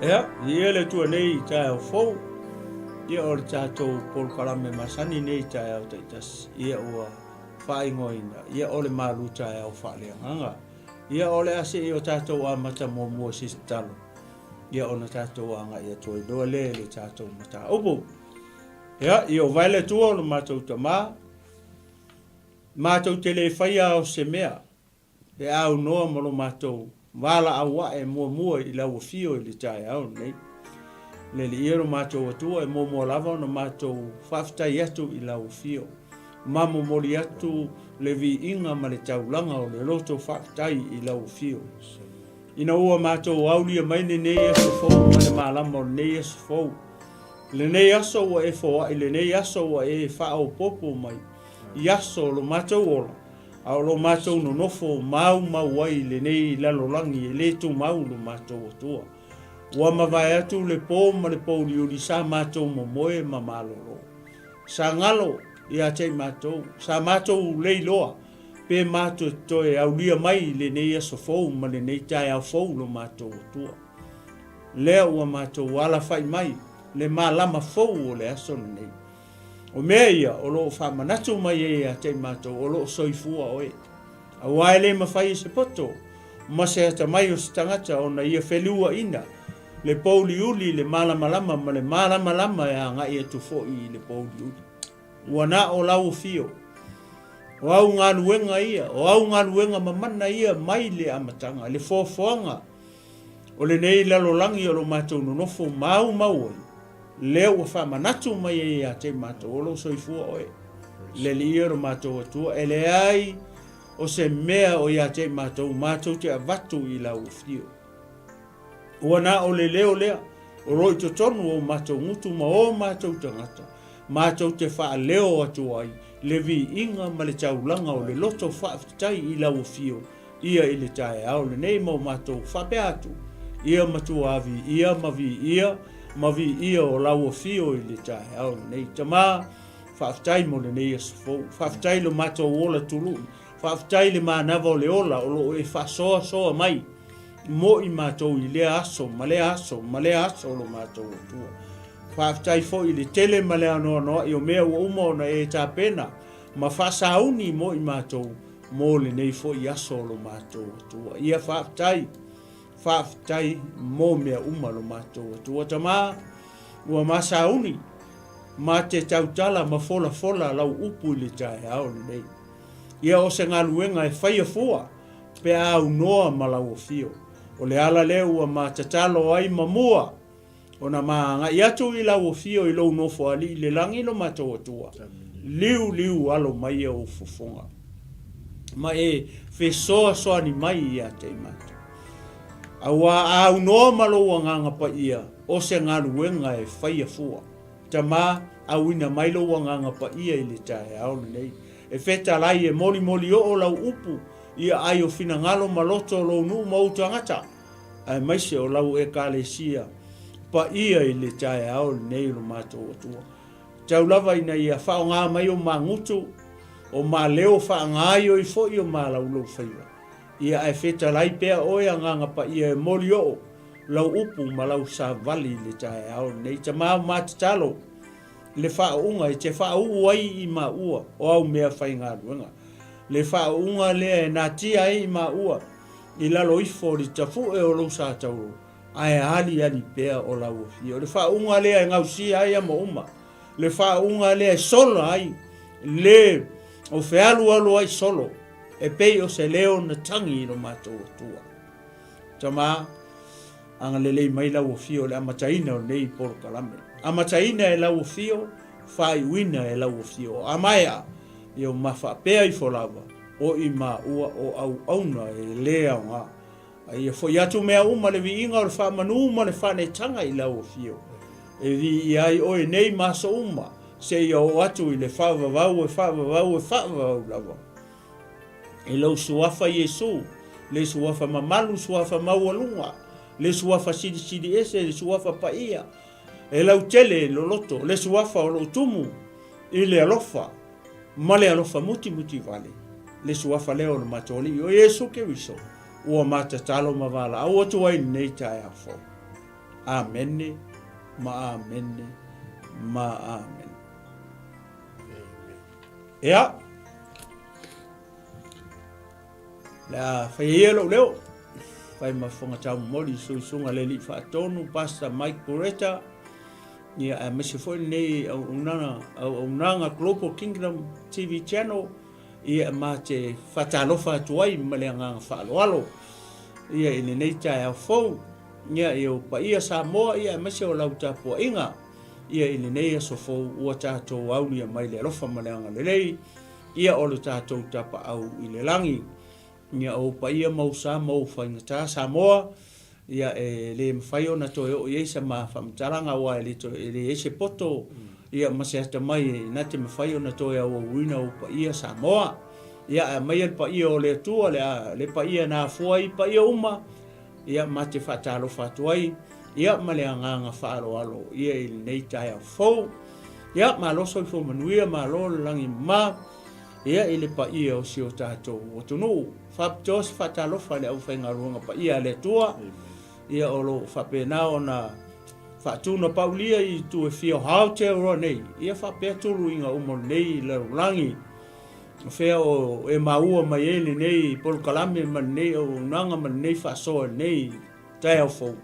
Ia, viia le Atua nei i taeao fou. Ia, o le tatou polokalame masani nei i taeao taitasi, ia ua faaigoaina, ia o le malu taeao faaleagaga. Ia, o le a seia o tatou amata muamua i se tatalo, ia ona tatou agai atu ai loa lea i le tatou mataupu. Ia, ia ovae le Atua o lo matou Tama, matou te le faia o se mea, Pe aunoa ma lo matou valaau ae muamua i lau afio i le taeao lenei. Le Alii e lo matou Atua, e muamua lava ona matou faafetai atu i lau afio, ma momoli atu le viiga ma le taulaga o le loto faafetai i lau afio. Ina ua matou aulia mai lenei aso fou ma le malama o lenei aso fou, lenei aso ua e foai, lenei aso ua e faaopoopo mai i aso o lo matou ola, A o lo matou nonofo maumau ai i lenei lalolagi e le tumau lo matou Atua. Ua mavae atu le po ma le pouliuli sa matou momoe ma malolo. Sa galo ia te i matou, sa matou leiloa pe matou toe aulia mai i lenei aso fou ma lenei taeao fou lo matou Atua. Lea ua matou alafai mai le malama fou o le aso lenei. O mea ia o lo o faamanatu mai ai ia te i matou o lo o soifua oe. Aua e le mafai e se poto ma se atamai o se tagata ona ia feluaina le pouliuli i le malamalama ma le malamalama e agai atu foi i le pouliuli. Ua na o lau afio. O au galuega ia, o au galuega mamana ia mai le amataga, le foafoaga o lenei lalolagi o lo matou nonofo maumau ai, lea ua faamanatu mai ai ia te matou, o lou soifua oe. Le Alii e lo matou Atua, e leai o se mea o ia te matou, matou te avatu i lau afio. Ua na o le leo lea, o lo i totonu o matou gutu ma o matou tagata, matou te faaleo atu ai le viiga ma le taulaga o le loto faafetai i lau afio, ia i le taeao lenei ma o matou faapea atu, Ia matua viia ma viia ma viia o lau afio i le taeao lenei. Tama, faafetai mo lenei aso fou. Faafetai lo matou ola tului. Faafetai le manava o le ola o lo o e faasoasoa mai mo i matou i lea aso ma lea aso ma lea aso o lo matou Atua. Faafetai foi i le tele ma le anoanoai o mea ua uma ona e tapena ma faasauni mo i matou mo lenei foi aso o lo matou Atua. Ia faafetai, faafetai mo mea uma lo matou Atua. Tama, ua masauni, ma te tautala ma folafola lau upu i le taeao lenei. Ia o se galuega e faia fua pe a aunoa ma lau afio. O le ala lea ua ma tatalo ai ma mua Ona ma agai atu i lau afio i lou nofoalii i le lagi lo matou Atua, liuliu alo mai ou fofoga, ma e fesoasoani mai ia te i matou. Aua a aunoa ma lou Agaga Paia, o se galuega e faia fua. Tama, auina mai lou Agaga Paia i le taeao lenei, e fetalai e molimoli oo lau upu i aai o finagalo ma loto o lou nuu ma ou tagata, aemaise o lau Ekalesia paia i le taeao lenei o lo matou Atua. Tau lava ina ia faaaoga mai o magutu, o maleo faagaoioi foi o malaulou faiva. Ia ae fetalai pea oe Agaga Paia e moli oo lau upu ma lau savali i le taeao lenei. Tama o ma tatalo le faauuga e te faauu ai i maua o au mea faigaluega. Le faauuga lea e natia ai i maua i lalo ifo o le tafue o lou sa tauro, ae aliali pea o lau afio. O le faauuga lea e gausia ai ama uma, le faauuga lea e sola ai le o fealualu ai solo, e pei o se leo na tagi i lo matou Atua. Tama, agalelei mai lau afio i le amataina o lenei polokalame. Amataina e lau afio, faaiuina e lau afio. A maea, ia ma faapea ifo lava, o i maua o auauna e le aoga. A ia foi atu mea uma le viiga o le faamanu ma le faanetaga i lau afio, e viia ai oe nei ma aso uma, seia oo atu i le faavavau e faavavau e faavavau lava. I lou suafa Iesu, le suafa mamalu, suafa maualuga, le suafa silisili ese, le suafa paia, e lautele e loloto, le suafa o lou tumu i le alofa, ma le alofa mutimuti vale, le suafa lea o le matou Alii o Iesu Keriso, ua ma tatalo ma valaau atu ai i lenei taeao fou. Amene ma amene ma amene. Ia, le a faia ia lou leo, fai ma fofoga taumomoli i suisuga le Alii Faatonu, Pastor Mike Bureta, ia aemaise foi lenei auaunaga, auaunaga Global Kingdom TV Channel, ia ma te faatalofa atu ai ma le agaga faaaloalo ia i lenei taeao fou, ia i ou paia Samoa, ia aemaise o lau tapuaiga, ia i lenei aso fou ua tatou aulia mai le alofa ma le agalelei, ia o le tatou tapaau i le lagi. Ia ou paia ma ou sa ma ou faigata Samoa, ia e le mafai ona toe oo i ai sa ma faamatalaga aua e le toe e leai se poto ia ma se atamai e na te mafai ona toe auauina ou paia Samoa. Ia ae aumaia le paia o le Atua le a le paia na afua ai paia uma, ia ma te faatalofa atu ai ia ma le agaga faaaloalo ia i lenei taeao fou. Ia malo soifua manuia, malo le lagi mama ia i le paia o si o tatou atunuu. Faapitoa se faatalofa i le aufaigaluega paia a le Atua ia o lo o faapena ona faatunapaulia i itu e fia o Aotearoa nei, ia faapea tuluiga uma o lenei lalolagi. O fea o e maua mai ai lenei polokalame ma lenei auaunaga ma lenei faasoa i lenei taeao fou?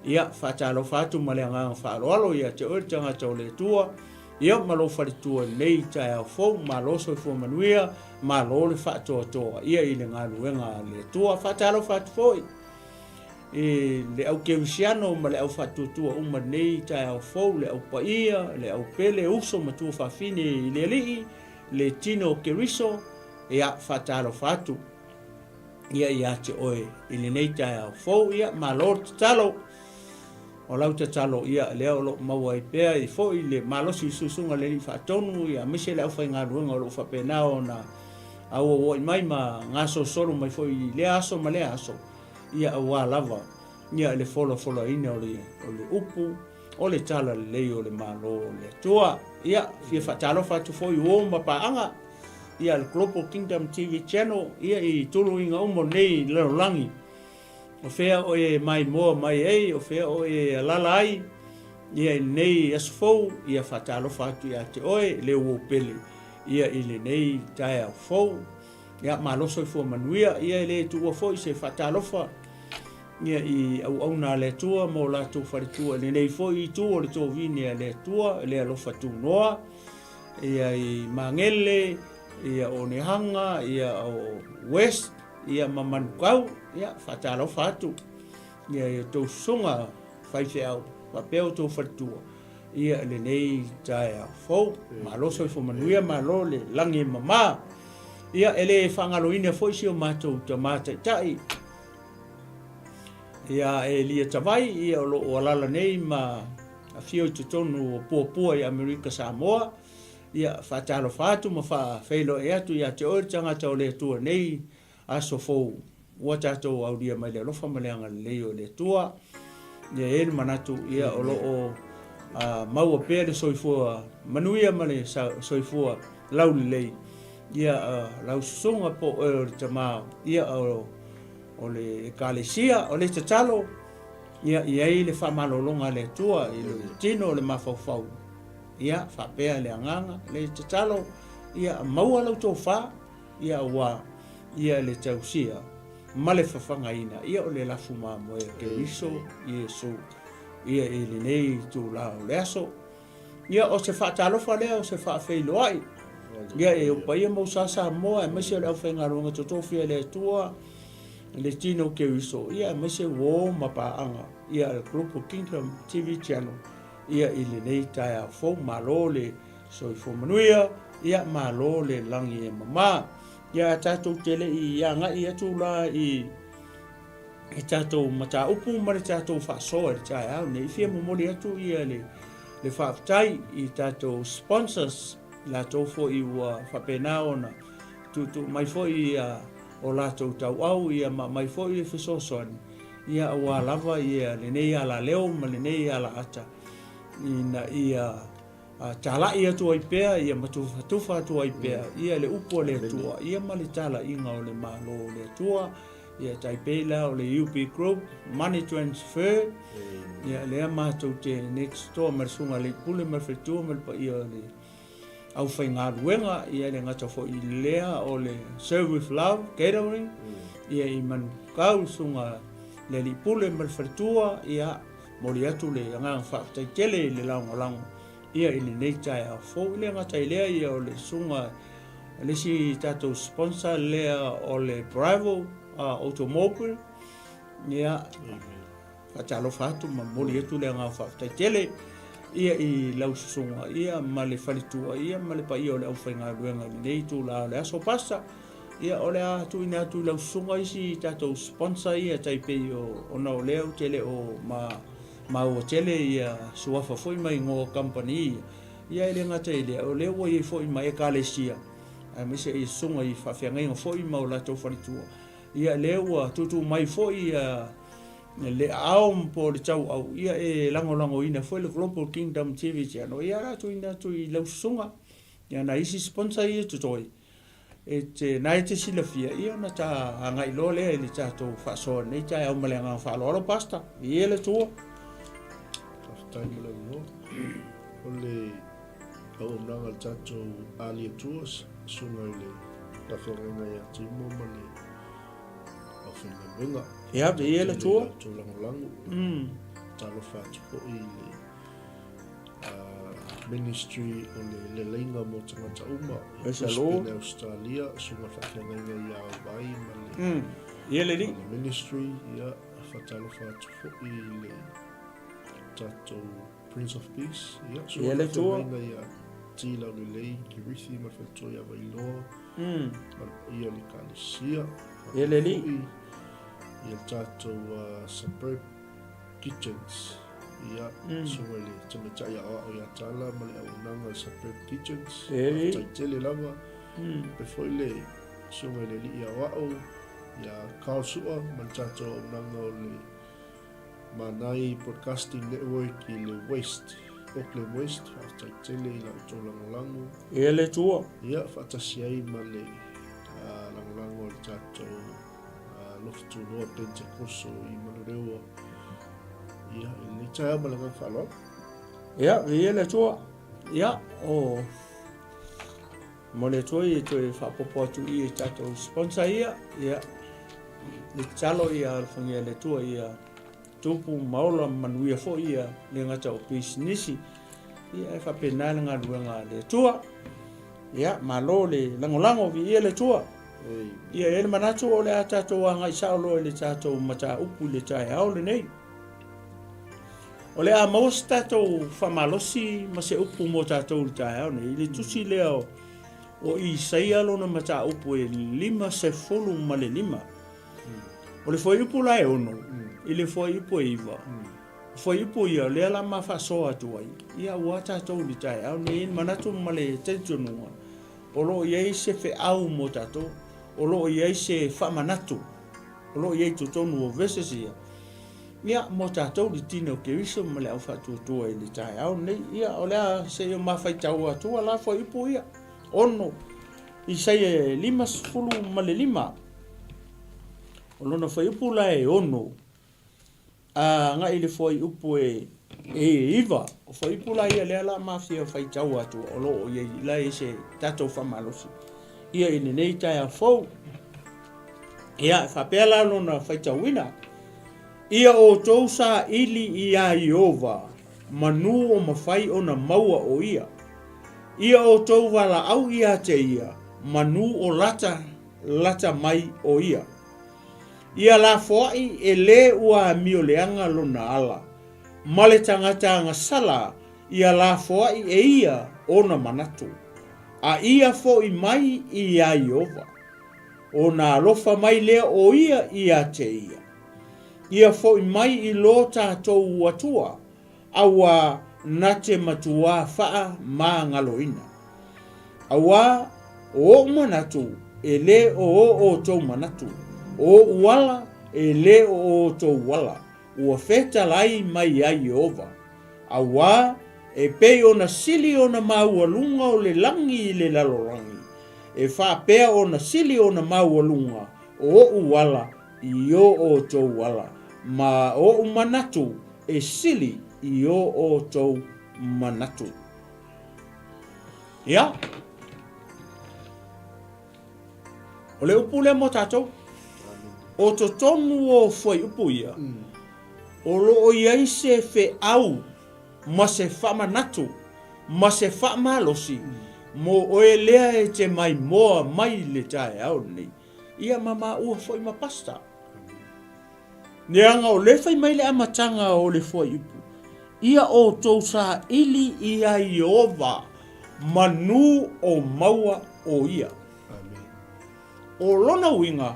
Ia, faatalofa atu ma le agaga faaaloalo ia te oe le tagata o le Atua, ia ma lou faletua i lenei taeao fou. Malo soifua manuia, malo le faatoatoa ia i le galuega a le Atua. Faatalofa atu foi i le au kerisiano ma le au faatuatua uma i lenei taeao fou, le au paia, le au pele, uso ma tuafafine i le Alii, le tino o Keriso, ia, faatalofa atu ia ia te oe i lenei taeao fou. Ia, malo le tatalo. O lau tatalo, ia, lea o lo o maua ai pea i foi le malosi i susuga le Alii Faatonu, ia, aemaise le aufaigaluega o lo o faapena ona auauai mai ma gasolosolo mai foi i lea aso ma lea aso, ia, aua lava, ia, le folafolaina o le, o le upu, o le tala lelei o le Malo o le Atua. Ia, fia faatalofa atu foi i uo ma paaga, ia le Global Kingdom TV Channel, ia i tuluiga uma o lenei lalolagi. O fea oe e maimoa mai ai, o fea oe e alala ai, ia i lenei aso fou, ia faatalofa atu ia te oe, le uo pele, ia i lenei taeao fou. Ia, malo soifua manuia, ia e le tuua foi se faatalofa, ia i auauna a le Atua ma o latou faletua i lenei foi itu o le tovine a le Atua, le alofa tunoa, ia i Magele, ia o Nehanga, ia o West, ia ma Manukau, ia faatalofa atu ia i outou susuga faifeau faapea outou faletua ia i lenei taeao fou. Malo soifua manuia, malo le lagi e mama. Ia e le faagaloina foi si o matou tama taitai, Ia Elia Tavai, ia o lo o alala nei ma afio i totonu o Puapua i Amerika Samoa. Ia faatalofa atu ma faafeiloai atu ia te oe le tagata o le Atua nei aso fou ua tatou aulia mai le alofa ma le agalelei o le Atua. Ia e i ai le manatu ia o lo o maua pea le soifua manuia ma le soifua laulelei ia lau susuga po o oe o le tama ia o O le Ekalesia, o le tatalo, ia i ai le faamalologa a le Atua i le tino o le mafaufau, ia faapea le agaga, le tatalo, ia maua lau tofa, ia aua ia le tausia ma le fafagaina, ia o le lafu mamoe a Keriso Iesu, ia i lenei itula o le aso. Ia o se faatalofa lea, o se faafeiloai, ia e ou paia ma ou sa Samoa, aemaise o le aufaigaluega totofi a le Atua, le tino o Keriso, ia aemaise uo ma paaga, ia le Global Kingdom TV Channel, ia i lenei taeao fou, malo le soifua manuia, ia malo le lagi e mama. Ia tatou te le i agai atu la i i tatou mataupu ma le tatou faasoa i le taeao nei. E fia momoli atu ia le, le faafetai i tatou sponsors, latou foi ua faapena ona tuutuu mai foi ia o latou tauau ia ma aumai foi le fesoasoani ia aua lava ia lenei alaleo ma lenei alaata ina ia talai atu ai pea ia ma tufatufa atu ai pea ia le upu a le Atua ia ma le talaiga o le Malo o le Atua. Ia, e tai pei la o le UB Group, Money Transfer, ia, lea matou te next door ma le Susuga i le Pule ma le Faletua ma le paia o le aufaigaluega, ia, e le gata foi i lea o le Serve with Love Catering, ia, i Manukau, le Susuga i le Alii Pule ma le Faletua, ia, momoli atu le agaga faafetai tele i le lagolago ia i lenei taeao fou. E le gata i lea, ia o le susuga le isi tatou sponsor lea o le Bravo Automobile, ia faatalofa atu ma momoli atu le agaga faafetai tele ia i lau susuga ia ma le faletua ia ma le paia o le aufaigaluega i lenei itula o le aso pasa. Ia o le a tuuina atu i lau susuga isi tatou sponsor ia tai pei o ona o lea ou te le o ma maua tele ia suafa foi ma igoa o kamupani ia. Ia e le gata i lea, o lea ua i ai foi ma Ekalesia, aemaise i susuga i faafeagaiga foi ma o latou faletua. Ia lea ua tuutuu mai foi ia le aao po o le tauau, ia e lagolagoina foi le Global Kingdom TV Channel. Ia o le a tuuina atu i lau susuga, ia nai isi sponsor ia totoe. E te, na e te silafia, ia ona ta agai loa lea i le tatou faasoa nei taeao ma le agaga faaaloalo, Pastor. Viia le Atua. Faafetai mo le avanoa. O le auaunaga a le tatou Ali Atua, susuga i le faafeagaiga ia Timo ma le aufaigaluega. Ia, viia le Atua. Tele lagolago. Talofa atu foi i le Ministry o le Leleiga mo Tagata Uma i Brisbane, Australia, susuga faafeagaiga ia Vai ma le, ia le, ma le Ministry, ia, faatalofa atu foi i le tatou Prince of Peace, ia, susuga faafeagaiga ia T. Laulelei, Kirithi ma le faletua ia Vailoa, ma le paia o le Ekalesia, ia le alii, ia le tatou Suburb Kitchens. Ia, susuga i le tamaitai aoao ia Tala ma le auaunaga i Suburb Kitchens. Faafetai tele lava. Faapea foi le susuga i le alii aoao ia Carl Sua ma le tatou auaunaga o le Manai Broadcasting Network i le West, Auckland West. Faafetai tele i la outou lagolago. E le Atua. Ia, faatasi ai ma le lagolago a le tatou Alofa Tunoa Pentekoso i Manurewa. Ia, i lenei taeao ma le agaga faaaloalo. Ia, viia le Atua. Ia, o mo le Atua ia toe faapopo atu i tatou sponsor ia. Ia, le tatalo ia alofagia le Atua ia tupu ma ola manuia foi ia le gata o pisinisi. Ia, e faapena le galuega a le Atua. Ia, malo le lagolago, viia le Atua. Ia, e i ai le manatu o le a tatou agai sao loa i le tatou mataupu i le taeao lenei. O le a maua se tatou faamalosi ma se upu mo tatou i le taeao nei, i le tusi lea o, o Isaia lona mataupu e 55. O le fuaiupu la e 6, i le fuaiupu e 9, o fuaiupu ia o lea la ma faasoa atu ai, ia aua tatou i le taeao nei, e i ai le manatu ma le talitonuga, O lo o i ai se feau mo tatou, o lo o i ai se faamanatu, o lo o i ai i totonu o verses ia, ia, mo tatou le tino o Keriso ma le au faatuatua i le taeao lenei. Ia, o le a se i o mafaitau atua la fuaiupu ia. 6, Isaia 55. O lona fuaiupu la e 6, A agai i le fuaiupu e 9, o fuaiupu la ia lea la mafia faitau atu o lo o i ai la i se tatou faamalosi ia i lenei taeao fou. Ia, e faapea la lona faitauina. Ia outou saili iā Ieova, manu o mafai ona maua o ia. Ia outou valaau ia te ia, manu o lata, lata mai o ia. Ia lafoai e le ua amio leaga lona ala, ma le tagata agasala ia lafoai e ia ona manatu, a ia foi mai iā Ieova, ona alofa mai lea o ia ia te ia. Ia foi mai i lo tatou Atua, Auā na te matuā faa māgaloina. Auā o oʻu manatu e lē o ō ʻoutou manatu, o oʻu ala e lē o ʻoutou ala, ua fetalai mai ai Ieova. Auā e pei ona sili ona maualuga o le lagi i le lalolagi, e faapea ona sili ona maualuga o oʻu ala. i o outou ala, ma oʻu manatu e sili i o outou manatu. Ia. O le upu lea mo tatou. O totonu o fuaiupu ia, o lo o i ai se feau ma se faamanatu ma se faamalosi mo oe lea e te maimoa mai i le taeao lenei. Ia ma maua foi ma Pastor. Leaga o lea e fai mai le amataga o le fuaiupu, Ia outou saili iā Ieova manu o maua o ia. O lona uiga,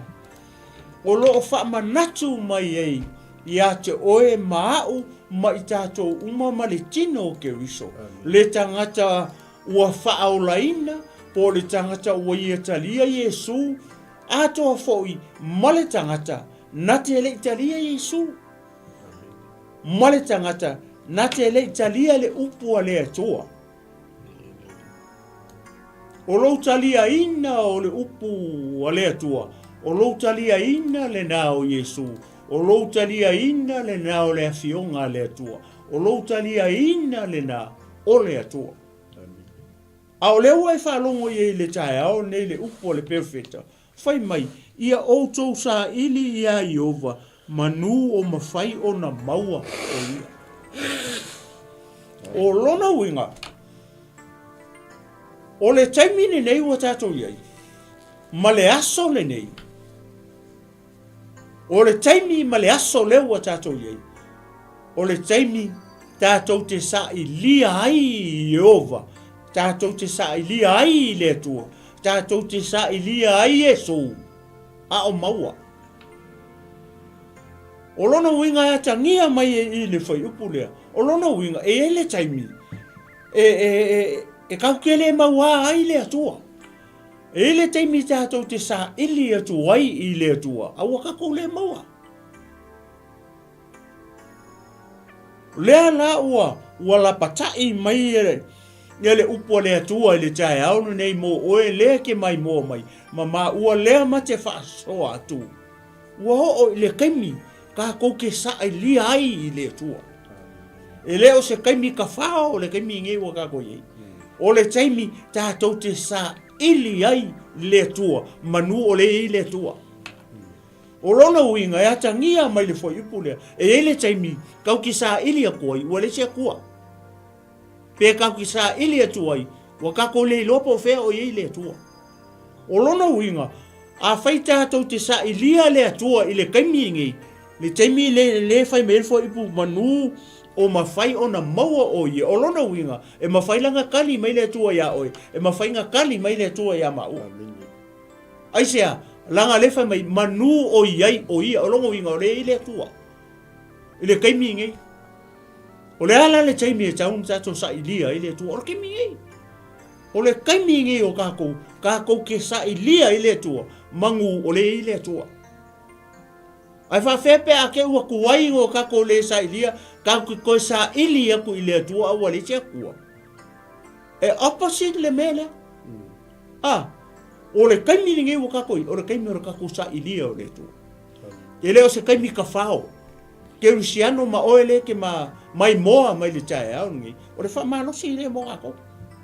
o lo o faamanatu mai ai ia te oe ma a'u ma i tatou uma ma le tino o Keriso, le tagata ua faaolaina po o le tagata ua ia talia Iesu, atoa foi ma le tagata na te le i talia Iesu, ma le tagata na te le i talia le upu a le Atua. O lou taliaina o le upu a le Atua, o lou taliaina lena o Iesu, o lou taliaina lena o le Afioga a le Atua, o lou taliaina lena o le Atua. A o lea ua e faalogo i ai i le taeao lenei le upu a le Perofeta, Fai mai, Ia outou saili iā Ieova, manu o mafai ona maua o ia. O lona uiga, o le taimi lenei ua tatou i ai, ma le aso lenei, o le taimi ma le aso lea ua tatou i ai, o le taimi tatou te sailia ai i Ieova, tatou te sailia ai i le Atua, tatou te sailia ai Iesu, a o maua. O lona uiga e atagia mai e i le fuaiupu lea, o lona uiga e i ai le taimi e, e, e, e tatou te le maua ai le Atua. E i ai le taimi tatou te saili atu ai i le Atua, a ua tatou le maua. Lea la ua, ua lapatai mai e, ia le upu a le Atua i le taeao lenei mo oe lea e te maimoa mai, ma maua lea ma te faasoa atu. Ua oo i le taimi tatou te sailia ai i le Atua. E le o se taimi tafao o le taimi nei ua tatou i ai. O le taimi tatou te saili ai i le Atua, manu o lea e i ai le Atua. O lona uiga e atagia mai le fuaiupu lea, e i ai le taimi tatou te saili atu ai ua leai se Atua. Pe tatou te saili atu ai ua tatou le iloa po o fea o i ai le Atua. O lona uiga, afai tatou te sailia le Atua i le taimi lenei, le taimi le, le fai mai ai le fuaiupu manu o mafai ona maua o ia. O lona uiga, e mafai la ona tali mai le Atua iā oe, e mafai ona tali mai le Atua iā maua. Aisea? Leaga lea fai mai, manu o i ai o ia. O lona uiga, o lea e i ai le Atua i le taimi lenei. O le a la le taimi e tatau ona tatou sailia ai le Atua? O le taimi lenei. O le taimi lenei o tatou, tatou te sailia ai le Atua, manu o lea e i ai le Atua. Ae faafefea pe a te ua tuai o tatou le sailia, tatou te toe saili atu i le Atua a ua leai se Atua. E opposite le mea lea. A, o le taimi lenei ua tatou i, o le taimi o le tatou sailia o le Atua. E le o se taimi tafao. Kerisiano ma oe lea e te ma, maimoa mai le taeao lenei, o le faamalosi lea mo tatou.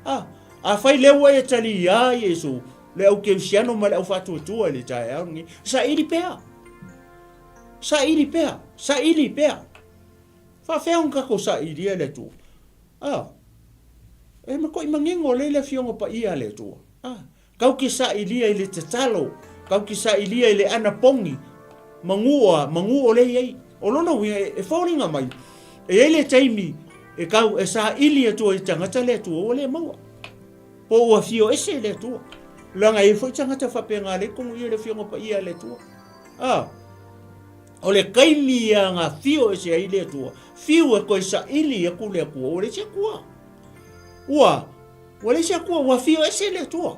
A, afai lea ua e taliā Iesu, le au kerisiano ma le au faatuatua i le taeao lenei, saili pea. Saili pea, saili pea. Faafefea ona tatou sailia le Atua? A, e matuai manino lea i le Afioga Paia a le Atua. A, tatou te sailia i le tatalo, tatou te sailia i le anapogi, manu a, manu o lea e i ai. O lona uiga, e foliga mai, e i ai le taimi e tau e saili atu ai i tagata le Atua ua le maua. Po ua afio ese le Atua. Leaga e i ai foi tagata faapena lea e i totonu i i le Afioga Paia a le Atua. A, O le taimi ia na fio ese ai le Atua, fiu e toe saili atu le Atua, ua leai se Atua. Ua, ua leai se Atua, ua fio ese le Atua.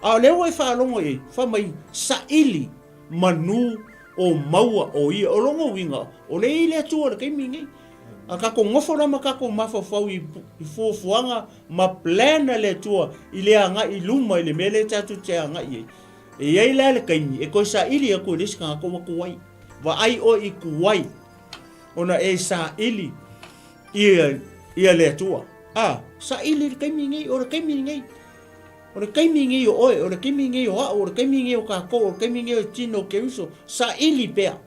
A o lea ua e faalogo i ai, fai mai, saili manu o maua o ia. O lona uiga, o lea e i ai le Atua i le taimi lenei. A tatou nofo la ma tatou mafaufau i, i fuafuaga ma plan a le Atua i le agai i luma i le mea lea tatou te agai i ai. E i ai la le taimi e toe saili atu e le isi tagata ua tuai. Vaai oe i tuai ona e saili ia, ia le Atua. A, saili i le taimi lenei, o le taimi lenei. O le taimi lenei o oe, o le taimi lenei o au, o le taimi lenei o tatou, o le taimi lenei o le tino o Keriso. Saili pea,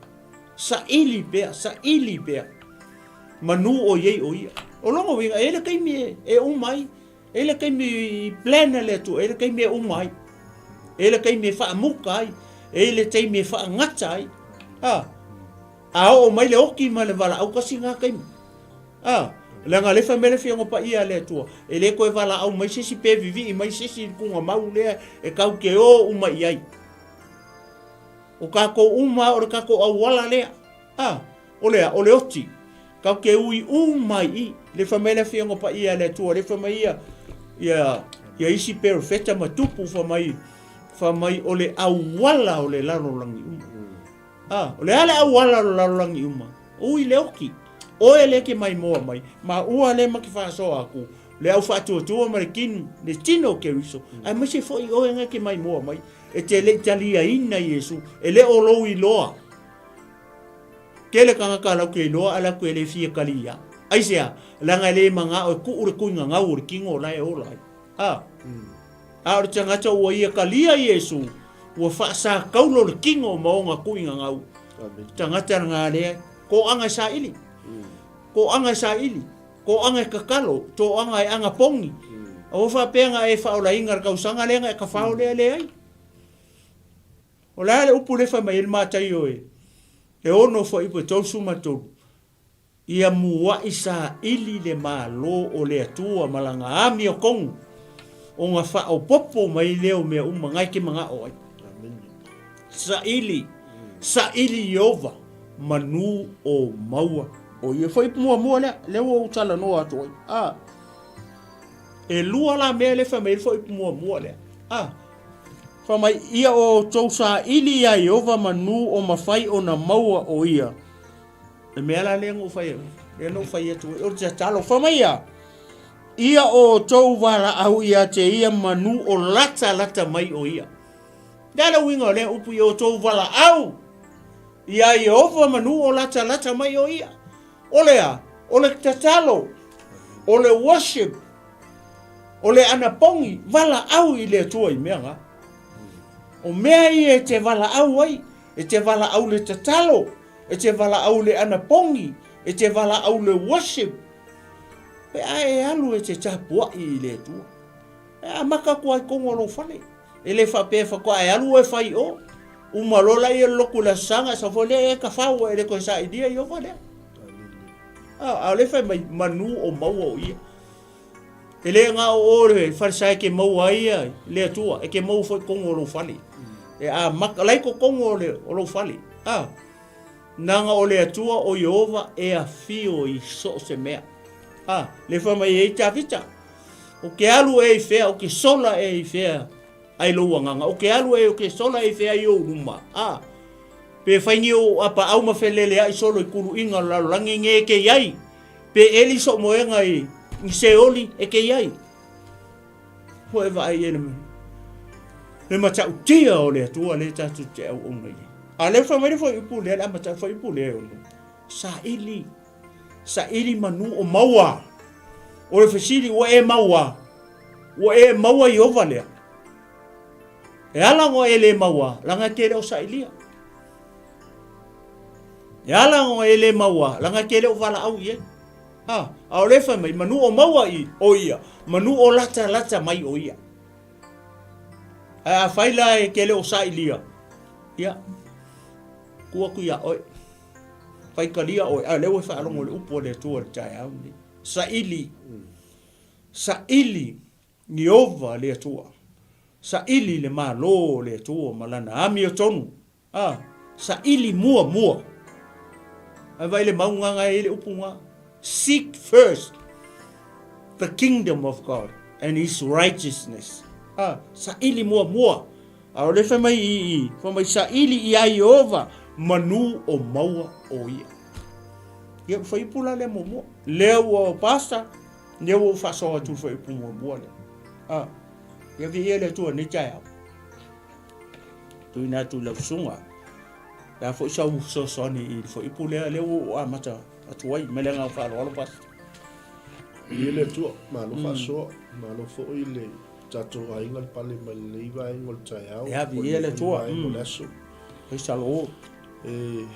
saili pea, saili pea. Manu o i ai o ia. O lona uiga, e i ai le taimi e, e uma ai. E i ai le taimi i plan a le Atua, e i ai le taimi e uma ai. E i ai le taimi e faamuta ai. E i ai le taimi e faagata ai. A, a oo mai le oti ma le valaau tasi na taimi. A, leaga le fai mai le Afioga Paia a le Atua, e le toe valaau mai se isi pe vivii mai se isi i le tugamau lea e tau te o uma i ai. O tatou uma o le tatou auala lea. A, o le a? O le oti. Tau te ui uma i i. Le fai mai le Afioga Paia a le Atua, le fai mai ia, ia, ia isi perofeta ma tupu fai mai, fai mai o le auala o le lalolagi uma. A, o le a le auala o le lalolagi uma? Ui le oti. Oe le ke maimoa mai, ma ua le ma ke faasoa atu, le au faatuatua ma le kinu, le tino o Keriso, aemaise foi oe nga ke maimoa mai, e te le i taliaina Iesu, e le o lou iloa. Tele tagata lau ke iloa ae latou e le fia kali ia. Aisea? Leaga e le magao e tuu le kuiga gau o le tino la e ola ai. A. A o le tagata ua ia kalia Iesu, ua faasakaulo le tino ma ona kuiga gau. Tagata lena lea, toaga e saili. Toaga e saili. Toaga e tatalo. Toaga e anapogi. Aua faapea na e faaolaina le tausaga lea na e tafao lea, leai. O le a le upu lea e fai mai ai le Mataio e 6 fuaiupu e 33, Ia mua'i saili le Malo o le Atua ma lana amiotonu, ona faaopoopo mai lea o mea uma na e te mana'o ai. Saili, saili Ieova, manu o maua o ia. Fuaiupu muamua lea, lea ua ou talanoa atu ai. A, e lua la mea lea e fai mai ai le fuaiupu muamua lea. A, Fai mai, Ia o outou saili iā Ieova manu o mafai ona maua o ia. Le mea la lea na ou fai atu, lea na ou fai atu ai, o le tatalo. Fai mai ia, Ia o outou valaau ia te ia manu o latalata mai o ia. Le a le uiga o lea upu, ia outou valaau iā Ieova manu o latalata mai o ia. O le a? O le tatalo, o le worship, O le anapogi, valaau i le Atua i mea na. O mea ia e te valaau ai, e te valaau le tatalo, e te valaau le anapogi, e te valaau le worship. Pe a e alu e te tapuai i le Atua. E amata atu ai tonu o lou fale. E le faapea faatoa e alu oe fai i o. Uma loa laia le lotu i le Aso Sa ona e sau foi lea e tafau e le toe sailia Ieova lea. A o lea fai mai, manu o maua o ia. E le na o oe le falesa e ke maua ai ia le Atua, e ke maua foi totonu o lou fale. E amata, la i totonu o, le, o lou fale. A, naga o le Atua o Ieova e afio i so o se mea. A, le fai mai ai Tavita, o ke alu e i fea, o ke sola e i fea ai lou agaga, o ke alu e o ke sola e i fea i ou luma. A, pe fai ni ou apaau ma feleleai solo i kuluiga o le lalolagi nge e ke i ai, Pe eli sou moega i Seoli e ke i ai. Ua e vaai i ai le matautia o le Atua lea tatou te auauna i ai. A lea fai mai le fuaiupu lea, le amata fuaiupu lea e ono. Saili, saili manu o maua. O le fesili, ua e maua? Ua e maua Ieova lea? E ala ona e le maua, leaga e te le o sailia. E ala ona e le maua, leaga e te le o valaau i ai. A, a o lea fai mai, manu o maua i o ia, manu o latalata mai o ia. Ae afai la e te le o sailia, ia, tuu atu iā oe. Faitalia oe, a o lea ua e faalogo i le upu a le Atua i le taeao lenei. Saili, saili Ieova le Atua. Saili le Malo o le Atua ma lana amiotonu. A, saili muamua. Ae vaai le mauga na e i le upu na. Seek first the kingdom of God and his righteousness. A, saili muamua. A o le fai mai i i, fai mai saili iā Ieova manu o maua o ia. Ia ua fai upu la lea muamua. Lea ua pastor, lea ua ou faasoa atu le fai upu muamua lea. A, ia viia le Atua i lenei taeao. Tuuina atu i lau susuga. Le a foi sau fesoasoani i le fuaiupu lea, lea ua ou amata atu ai mai le agaga faaaloalo Pastor. Viia le Atua, malo faasoa, malo foi le tatou aiga le pale mai lenei vaega o le taeao. Ia, viia le Atua. Vaega o le aso. Praise the Lord. E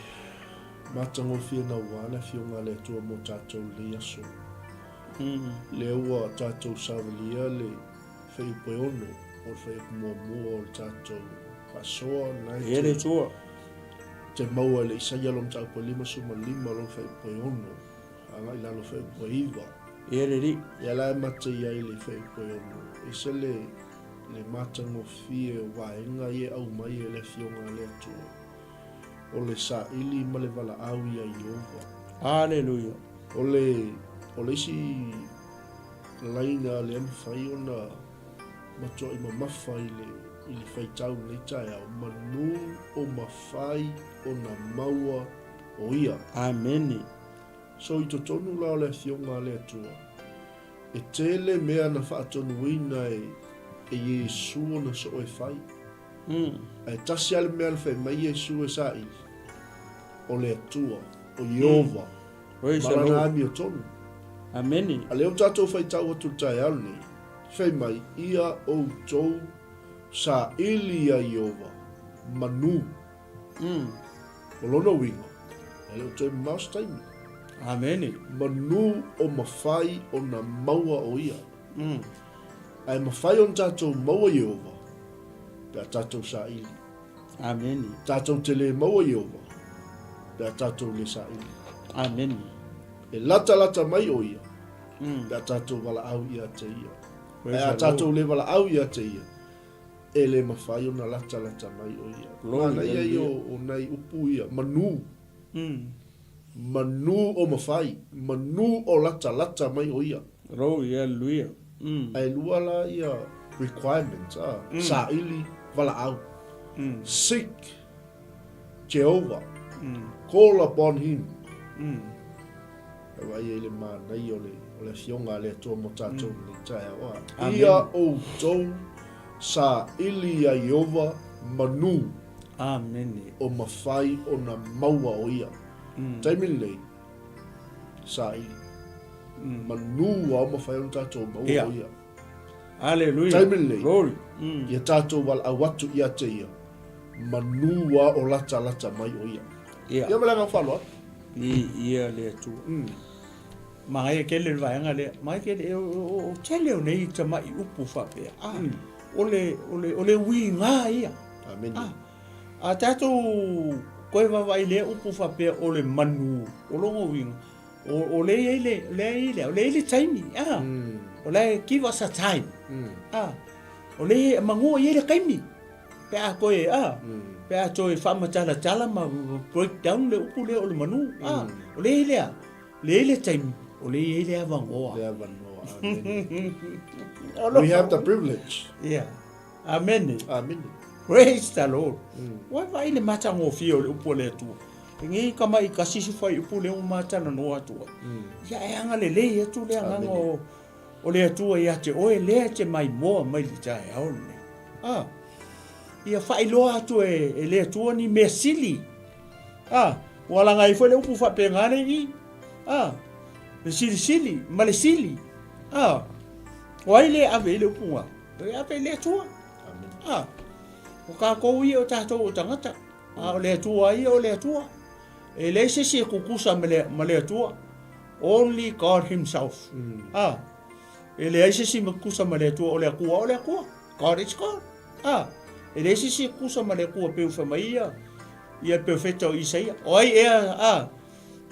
matagofie naua le Afioga a le Atua mo tatou i lenei aso. Lea ua tatou savalia le fuaiupu e ono o le fuaiupu muamua o le tatou faasoa lena e te, Atua. te maua i le Isaia lona mataupu e 55 lona fuaiupu e ono agai i lalo fuaiupu e 9. Ia le Alii. Ia la e mate i ai le fuaiupu e ono, e ese le, le matagofie o vaega ia e aumai e le Afioga a le Atua. O le saili ma le valaau ia Ieova. Aleluia. O le, o le isi laina lea mafai ona matuai mamafa i le, i le faitau i lenei taeao, manu o mafai ona maua o ia. Amene. So i totonu la o le Afioga a le Atua, e tele mea na faatonuina e, e Iesu ona soo e fai. Mm. Ae tasi lava le mea na fai mai Iesu e saili, o le Atua, o Ieova. Mm. Praise Ma the lana Lord. amiotonu. Amene. A lea ua tatou faitau atu i le taeao lenei, fai mai, Ia outou saili ia Ieova, manu. Mm. O lona uiga, e le o toe mamao se taimi. Amene. Manu o mafai ona maua o ia. Mm. Ae mafai ona tatou maua Ieova pe a tatou saili. Amene. Tatou te le maua Ieova pe a tatou le saili. Amene. E latalata mai o ia Mm. pe a tatou valaau ia te ia. Praise Ae a the tatou Lord. le valaau ia te ia, e le mafai ona latalata mai o ia. Glory, Manaia ia hallelujah. o, o nai upu ia, manu. Mm. Manu o mafai, manu o latalata mai o ia. Glory, hallelujah. Mm. Ae lua la ia requirements, a, Mm. saili, valaau. Mm. Seek Jehovah. Mm. Call upon him. Mm. E vaai ai le manaia o le, o le afioga a le Atua mo tatou mm. lenei taeao. A. Amen. Ia outou saili ia Ieova manu Amene. o mafai ona maua o ia. Mm. Taimi lenei, saili. Mm. Manu ua o mafai ona tatou maua Ia. o ia. Hallelujah. Taimi lenei. Glory. Mm. Ia tatou valaau atu ia te ia, manu ua o latalata mai o ia. Ia. Ia ma le agaga faaaloalo. Viia le Atua. Mm. Manaia tele le vaega lea. Manaia tele, o, o, o tele o nei tamai upu faapea. Ah, Mm. o le, o le, o le uiga ia. Amene. Ah, a tatou koe vaavaai i lea upu faapea o le manu, o lona uiga, o, o lea i ai le, lea i ai le, o lea i ai le taimi. Ah, Mm. o la e give us a time. Mm. Ah, o lea e manua i ai le taimi. Pe a toe, ah, Mm. pe a toe faamatalatala ma break down le upu lea o le manu. Ah, Mm. o lea i ai lea, lea i ai le taimi, o lea i ai le avanoa. Le avanoa. Amene. O We have the privilege. Yeah. Amene. Amene. Praise the Lord. Mm. Ua vaai le matagofie o le upu a le Atua. Penei ka mai kasisi fai upu lea ua matalanoa atu ai. Mm. Ia e agalelei atu le agaga Amene. o, o le Atua ia te oe lea e te maimoa mai le taeao lenei. Ah. Ia faailoa atu e, e le Atua ni mea sili. Ah, ua laga ai foi le upu faapena le i. Ah, le silisili ma le sili. Ah, o ai le ave i le upu ngā? E ave i le Atua. Amene. Ah, o kākou ia o tātou o tagata. A o le Atua ia o le Atua. E leai se isi e kukusa ma le, ma le Atua. Only God himself. Mm. Ah, e leai se isi ma kukusa ma le Atua, o le Atua o le Atua. God is God. Ah, e leai se isi e kukusa ma le Atua peu fai mai ia, ia perofeta o Isaia. O ai ea, ah,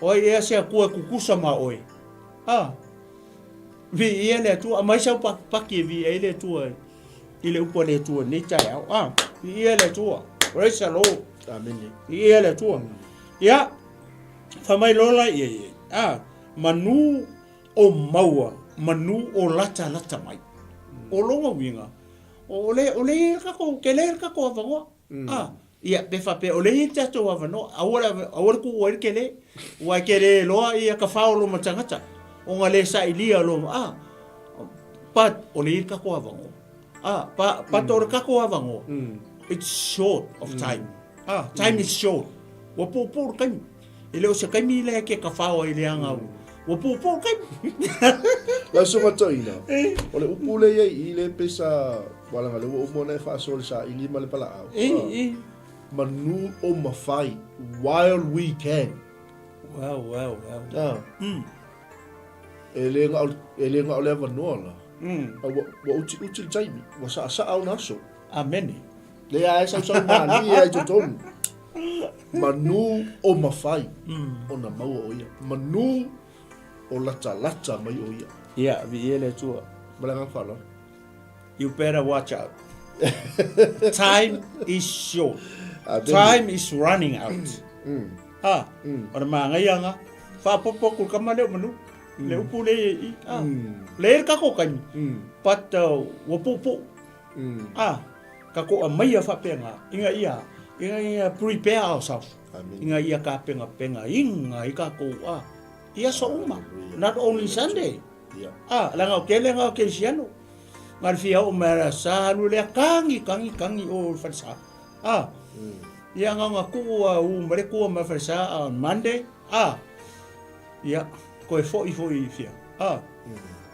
o ai ea se Atua e kukusa ma oe. Ah, Viia le Atua, aumai sau pakipaki e viia ai le Atua i le upu a le Atua i lenei taeao. Ah, viia le Atua. Praise the Lord. Amene. Viia le Atua. Ia, fai mai loa la ia ia. Ah, manu o maua, manu o latalata mai. O lona uiga, o le, o le i ai le tatou, tele le tatou avanoa. Ah, ia, pe faapea o lea e i ai le tatou avanoa, aua le, aua le tuua ai le tele, aua e tele loa ia tafao o loma tagata, ona le sailia loma, ah, but o lea e i ai le tatou avanoa. Ah, pa, but o le tatou avanoa, Mm. It's short of time. Ah, time is short. Ua puupuu le taimi. E le o se taimi lea e ke kawhao ai le anga. Ua puupuu le taimi. Lau susuga toeaina, o le upu lea i ai i i le pesa, aua leaga o lea ua uma ona e faasoa i le saili ma le valaau. Manu o mafai, while we can. Wow, wow, wow. Ah. E le na o, e le na o le avanoa la. A ua, ua utiuti le taimi, ua saasaa ona aso. Amene. Lea e sausau malie ai totonu. Manu o mafai ona maua o ia. Manu o latalata mai o ia. Ia, viia le Atua. Ma le agaga faaaloalo. You better watch out. Time is short. Time is running out. Ah, o le manaia faapopo atu i le tama lea o Manu. Le upu lea i i. Ah, le le tatou taimi. But ua puupuu. Ah, tatou aumaia faapena ina ia ina ia prepare ourselves. Ina ia tapenapenaina ai tatou ah i aso uma. Not only Sunday. Ah, leaga o tele na o kerisiano. Na o le fia oo mai lava sa alu lea kagi kagi kagi o le falesa. Ah. Ia na ona tuu a u ma le tua ma le falesa on Monday. Ah. Ia, koe foi foi i fia. Ah.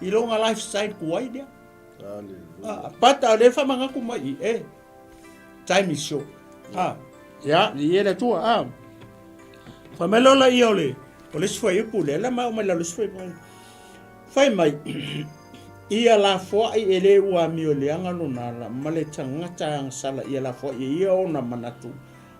I lona lifestyle tuai lea. Ah, but o lea e faamanatu mai i e. Time is short. Ah. Ia, i e le Atua. Ah. Fai mai loa laia o le o le isi fuaiupu lea la ma mai lalo isi fuaiupu. Fai mai ia lafoai e le ua amio leaga lona ala ma le tagata agasala ia lafoai e ia ona manatu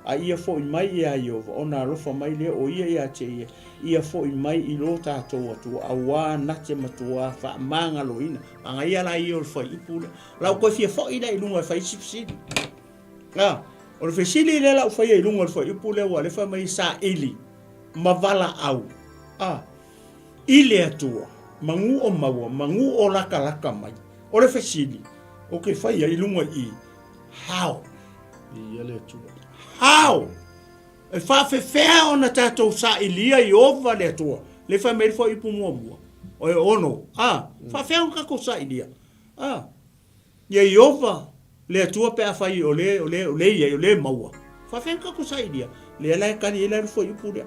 a ia foi mai iā Ieova ona alofa mai lea o ia ia te ia, ia foi mai i lo tatou Atua auā na te matuā faamagaloina. Manaia la ia o le fuaiupu lea. La ou toe fia foi lea i luga e fai isi fesili. A, o le fesili lea la ou faia i luga o le fuaiupu lea ua le fai mai saili ma valaau. A, i le Atua, manu o maua, manu o latalata mai. O le fesili, ou te faia i luga i i, how? Viia le Atua. How? E faafefea ona tatou sailia Ieova le Atua? Le fai mai le fuaiupu muamua. O e ono. A, faafefea ona tatou sailia? A, ia Ieova le Atua pe afai o le, o le, o le i ai, o le maua. Faafefea ona tatou sailia? Lea la e tali ai la le fuaiupu lea.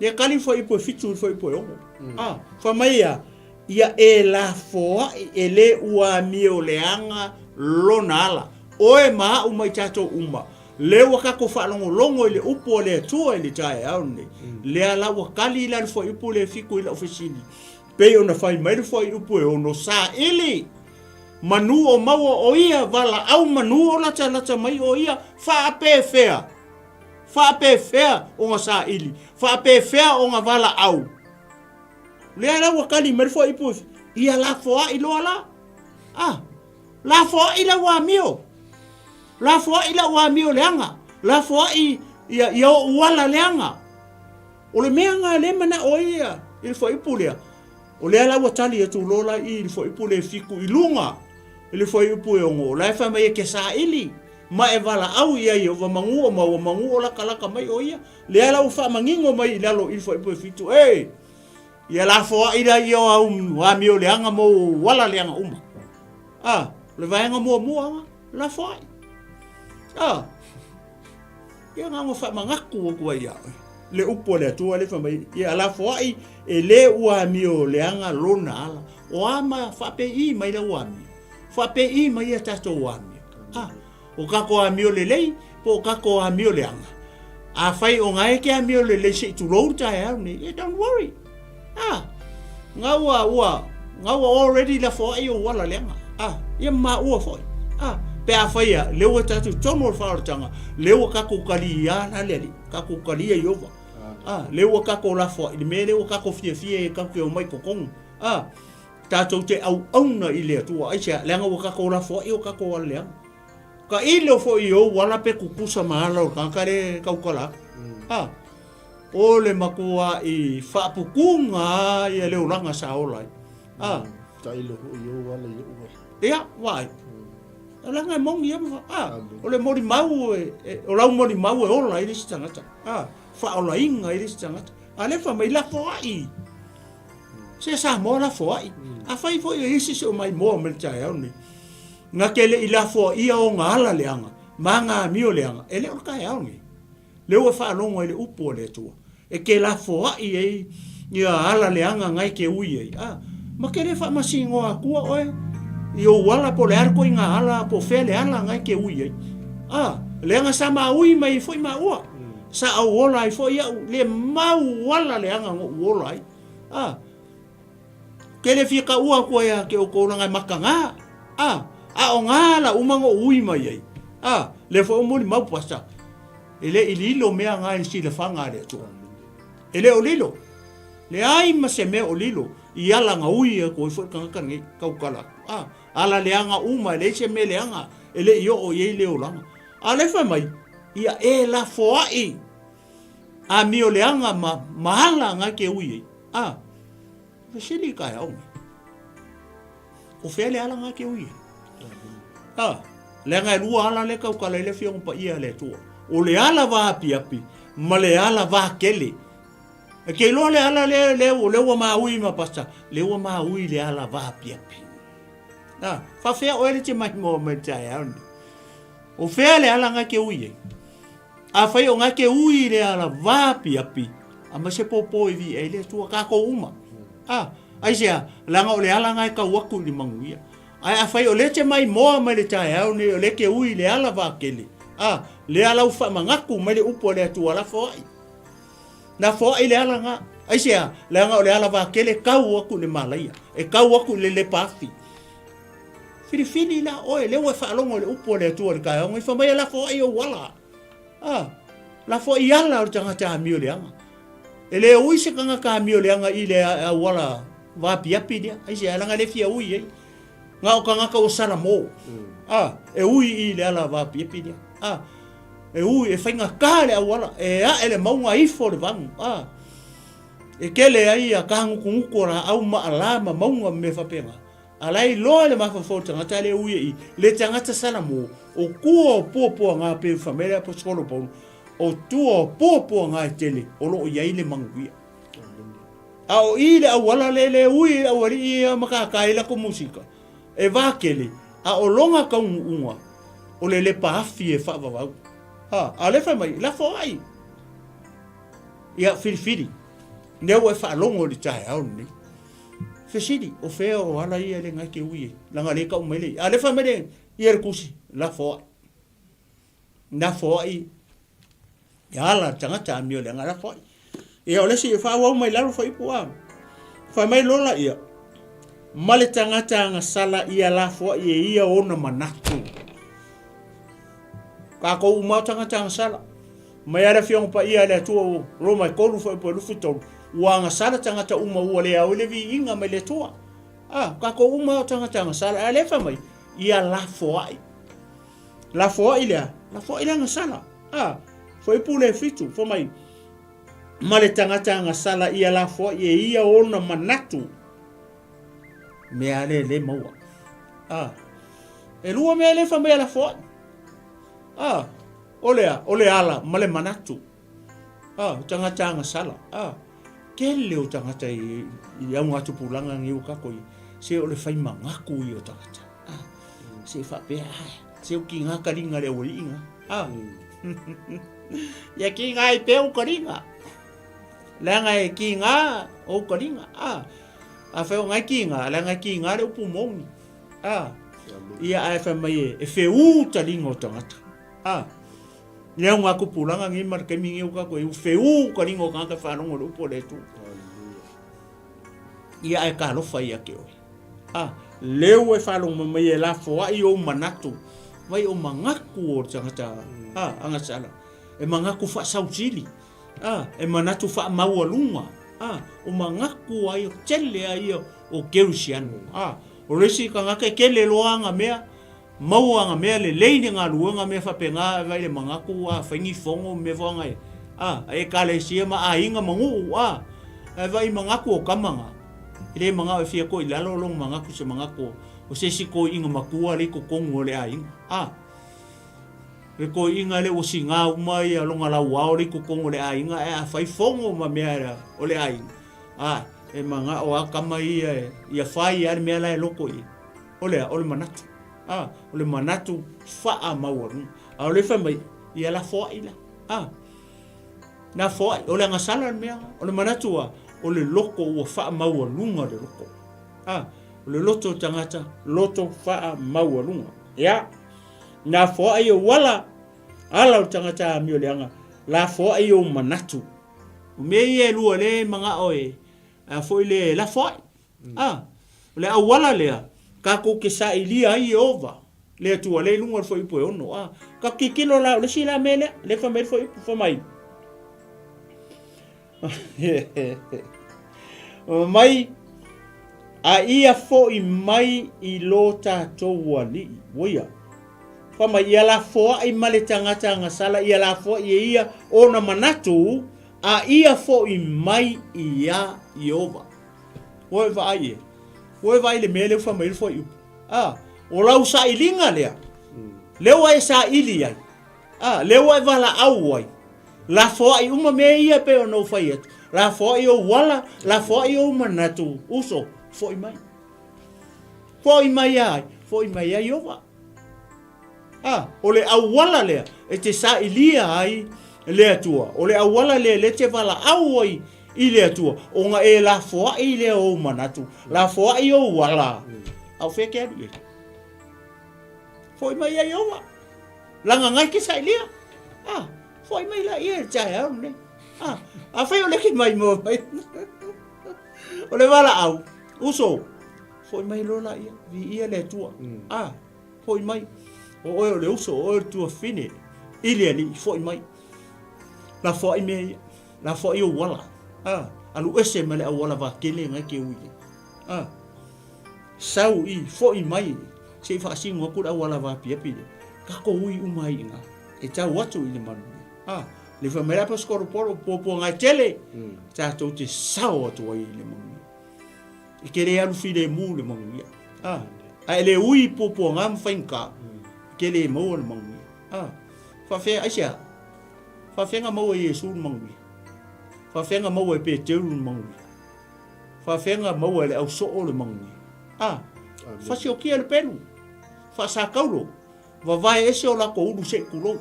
Lea e tali le fuaiupu e fitu i le fuaiupu e ono. A, fai mai ia, Ia e lafoai e le ua amioleaga lona ala, oe ma a'u ma i tatou uma, lea ua tatou faalogologo i le upu a le Atua i le taeao lenei, lea la ua tali la le fuaiupu lea e fitu i la'u fesili, pei ona fai mai le fuaiupu e ono, Saili! Manu o maua o ia, valaau manu o latalata mai o ia, faapefea? Faapefea ona saili? Faapefea ona valaau? Lea la ua kali mai le fuaiupu ia lafoai loa la. Ah, lafoai lau amio. Lafoai lau amio leaga. Lafoai ia, ia ou ala leaga. O le mea nga le manao ai ia i le fuaiupu lea. O lea la ua tali atu loa la i le fuaiupu le fitu i luga i le fuaiupu e ono. O la e fai mai e ke saili ma e valaau ia Ieova manu o maua manu o latalata mai o ia. Lea la ua faamanino mai i lalo i le fuaiupu e fitu, e! Ia lafoai la ia o au amio leaga ma ou ala leaga uma. A, o le vaega muamua aga, lafoai. A, ia na ona faamanatu atu ai ia oe. Le upu a le Atua lea fai mai, ia lafoai e le ua amio leaga lona ala. O a ma faapei mai lau amio? Faapei mai ia tatou amio? A, O kako amio lelei po o kako amio leaga. Afai o nga e ke amio lelei se i tulou le taeao nei, eh, don't worry. Ah, nga ua, ua, nga ua already lafoai ou ala leaga. Ah, ia ma maua foi. Ah, pe afai ia, lea ua tatou tonu o le faaolataga, lea ua kakou kali ia la le Alii, kakou kali ia Ieova. Ah, lea ua kakou lafoai, le mea lea ua kakou fiafia e kakou ke omai totonu. Ah, Tatou te auauna i le Atua, aisea? Leaga ua tatou lafoai o tatou ala leaga. Tailo foi i ou ala pe tutusa ma ala o le tagata lea e tautala atu. A, o le matua'i faaputuga a ia le olaga sa ola ai. A. Tailo foi i ou ala i ou ala. Ia, vaai. Leaga e moni ia ma fa, a, o le molimau e, e, o lau molimau e ola ai le isi tagata. A, faaolaina ai le isi tagata. A lea fai mai, lafoai. Se Samoa lafoai. Afai foi o isi se o mai moa mai le taeao nei. Na te le i lafoaia ona ala leaga. ma aga amio leaga, e le o le taeao lenei. Lea ua e faalogo ai i le upu a le Atua, e te lafoai ai ia ala leaga na e te ui ai, a, ma te le faamasinoa atua oe i ou ala po o le a le ituaiga ala po o fea le ala na e te ui ai. A, leaga sa ma ui mai ai foi maua, sa ou ola ai foi au, le mau ala leaga na ou ola ai. A, ke le fia taua atu ai ia te outou leaga e mataga, a, a o na ala uma na ou ui mai ai, a, lea foi ua molimau Pastor, e le i lilo mea na i le silafaga a le Atua. E le o lilo. Leai ma se mea o lilo i ala na ui atu ai foi le tagata lenei, tautala atu. A, ala leaga uma, e leai se mea leaga e le i oo i ai le olaga. A o lea e fai mai, ia e lafoai amio leaga ma, ma ala na e te ui ai. A, fesili i taeao nei. O fea le ala na e te ui ai? A, leaga e lua ala lea e tautala ai le Afioga Paia a le Atua. O le ala vaapiapi ma le ala vakele. E te iloa le ala lea, lea, lea ua maui ma pasta, lea ua maui le ala vaapiapi. A, faafea oe le te maimoa mai le taeao nei. O fea le ala na e te ui ai? Afai o na e te ui i le ala vaapiapi, a mai se pōpō e viia ai le Atua, kākou uma. A, aisea, leaga o le ala na e tau atu i le manuia. Ae afai o lea e te maimoa mai le taeao nei, o lea e te ui i le ala vakele, a, lea ala ua faamanatu mai le upu a le Atua, lafoai. Lafoai le ala na. Aisea, leaga o le ala vakele e tau atu i le malaia, e tau atu i le lepa afi. Filifili la oe, lea ua e faalogo i le upu a le Atua i le taeao nei, fai mai e lafoai ou ala. A, lafoai ala o le tagata amio leaga. E le ui se tagata amio leaga i le auala vaapiapi lea, aisea, leaga e le fia ui ai. Na o tagata ua salamo, a, e ui i le ala vaapiapi lea. A, e ui, e faigata le auala, e ae le mauga ifo le vanu, a, e tele ai ia kagutugutu o laau ma ala ma mauga ma mea faapena. A la e iloa le mafaufau o le tagata le ui i le tagata salamo, o tua o puapuaga pei ona fai mai le Aposetolo Paulo, o tua o puapuaga e tele o lo o i ai le manuia. A o i le auala le le ui i le aualii ia ma kākā ai latou musika, e vākele, a o lona taunuuga, o le lepa afi e faavavau. Ha, a o lea fai mai, lafo ai. Ia, filifili, lea ua e faalogo i le taeao lenei. Fesili, o fea o ala ia le ngai te ui ai? Leaga lea e tau mai le, a lea fai mai le, ia le tusi, lafo ai. Lafo ai ia ala le tagata amio leaga lafo ai. Ia o le isi, faaauau mai lalo fuaiupu a. Fai mai lola ia, ma le tagata agasala ia lafo ai e ia ona manatu. Kākou uma o tagata agasala. Mai a le Afioga Paia a le Atua o Roma e 3 fuaiupu e 23, ua agasala tagata uma ua le ao i le viiga mai le Atua. A, kākou uma o tagata agasala, ae lea fai mai, ia lafoai. Lafoai lea, lafoai le agasala. A, fuaiupu le 7, fai mai, ma le tagata agasala ia lafoai e ia ona manatu. Mea le le maua. A, e lua mea le fai mai a lafoai. A, o le a? O le ala ma le manatu. A, o tagata agasala. A, tele o tagata i, i augatupulaga nei o kākou i, se o le fai manatu ia o tagata. A, se faapea, a, se o ki ngā karinga le auali'i ngā. A, ia ki ngā i pea o karinga. Leaga e ki ngā o karinga. A, a whai o ngai ki ngā, leaga e ki ngā le upu mōngi. A, ia ae whai mai e, e wheū taringa o tangata. A, lea o ngā kupuranga ngi ma le taimi ngi o kako e u wheū ka ringa o kangata whārongo le upu o le Atua. Ia ae ka alofa ia ke oe. A, leu e whārongo mai e la foai o manatu, vai o mangaku o tangata, a, angasala, e mangaku whaasautili. A, e manatu faamaualuga, a, o mangaku ai o tele a ia o Kerisiano. A, o le isi tagata e kele loa aga mea, maua aga mea lelei le galuega mea faapena e vai le manatu a fai ni fono mea foi aga e, a, a ekalesia ma aiga ma nuu, a, ae vai manatu o tama na, e le manao e fia koe i lalo lona manatu se manatu o se isi toeaina matua le i totonu o le aiga, a. Le toeaina lea ua sigā uma ia lona lauao le i totonu o le aiga ae a fai fono ma mea o le aiga, a, e manao a tama ia ia fai a le mea la e loko i ai. O le a? O le manatu. A, o le manatu faamaualuga. A o lea fai mai, ia lafoai la. A, lafoai, o le agasala le mea. O le manatu a, o le loto ua faamaualuga le loto. A, o le loto o tagata, loto faamaualuga. Ia, lafoai ou ala, ala o le tagata amioleaga, lafoai ou manatu. O mea ia e lua lea e manao e, a foi le lafoai. A, o le auala lea tatou te sailia ai Ieova, le Atua, lea i luga o le fuaiupu e 6. A, tatou tilotilo la, o le isi la mea lea, lea fai mai le fuaiupu, fai mai, mai, a ia foi mai i lo tatou Alii. Ua ia. Fai mai, ia lafoai ma le tagata agasala, ia lafoai e ia ona manatu, a ia foi mai iā Ieova. Ua e vaai e. Ua e vaai i le mea lea ua fai mai ai le fuaiupu. A, o lau sailiga lea, lea ua e saili ai, a, lea ua e valaau ai, lafoai uma mea ia e pei ona ou fai atu, lafoai ou ala, lafoai ou manatu, uso, foi mai. Foi mai ia ai? Foi mai ia Ieova. A, o le auala lea e te sailia ai le Atua, o le auala lea lea e te valaau ai i le Atua, ona e lafoai lea ou manatu, lafoai ou ala, a o fea e te alu i ai? Foi mai ia Ieova. Laga ngai ke sailia. A, foi mai la ia i le taeao lenei. A, afai o lea ke maimoa mai. O le valaau, uso, foi mai loa laia, viia le Atua. A, Foi mai. O oe o le uso, o oe o le tuafafine i le Alii, foi mai. Lafoai mea ia. Lafoai ou ala. A, alu ese ma le auala vakele ngai ke ui. A, sau i, foi mai, se i faasino atu le auala vapiapi lea. Tatou ui uma ai i ina, e tau atu i le manuia. A, le fai mai le aposetolo Paulo, puapuaga e tele, tatou te sao atu ai i le manuia. E te le alu filemu le manuia. A, a e le ui i puapuaga ma faigata, e te le maua le manuia. A, faafefea, aisea? Faafefea na maua e Iesu le manuia? Faafefea na maua e Peteru le manuia? Faafefea na maua e le au soo le manuia? A, fasiokia le pelu, faasakaulo, vavae ese o latou ulu se i tulou.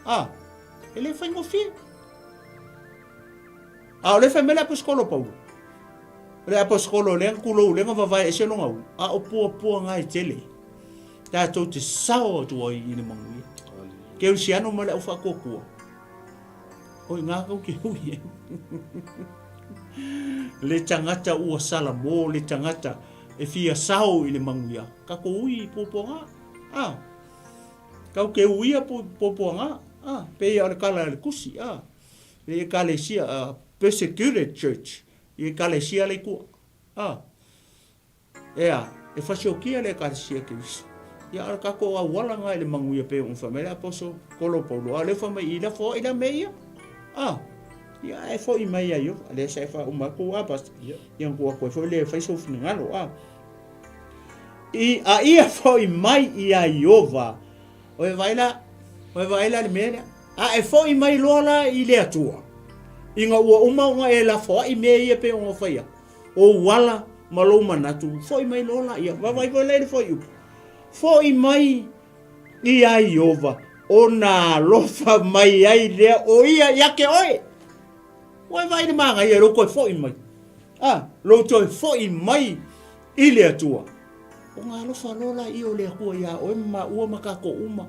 A, e le faigofie. A o lea e fai mai le Aposetolo Paulo, o le Aposetolo lea na tulou lea na vavae ese lona ulu, a o puapuaga e tele tatou te sao atu ai i le manuia. Kerisiano ma le au faatuatua, o i ina tou te ui ai. Le tagata ua salamo, le tagata e fia sao i le manuia, tatou ui i puapuaga. A, tau te uia puapuaga, a, pei o le tala a le tusi, a. I Ekalesia, a persecuted church, i Ekalesia le tua. A, ea, e fasiokia le Ekalesia Keriso. Ia, a o le tatou auala na i le manuia pei ona fai mai le aposo Kolo Paulo, a o lea fai mai i lafo ai la mea ia. A, ia, e foi mai ia Ieova, lea sa e faauma atu a pastor. Ia, na tuu atu ai foi lea e fai sou finagalo, a. I, a ia foi mai ia Ieova, O e vaai la, o e vaai la le mea lea. A e foi mai loa la i le Atua, ina ua uma ona e lafoai mea ia pei ona fai atu, ou ala ma lou manatu, foi mai loa la ia. Vaavaai foi la i le fuaiupu. Foi mai ia Ieova, ona alofa mai ai lea o ia ia te oe. Ua e vaai i le manaia i lou toe foi mai. A, lou toe foi mai i le Atua. Ona alofa loa laia o le Atua iā oe ma maua ma tatou uma,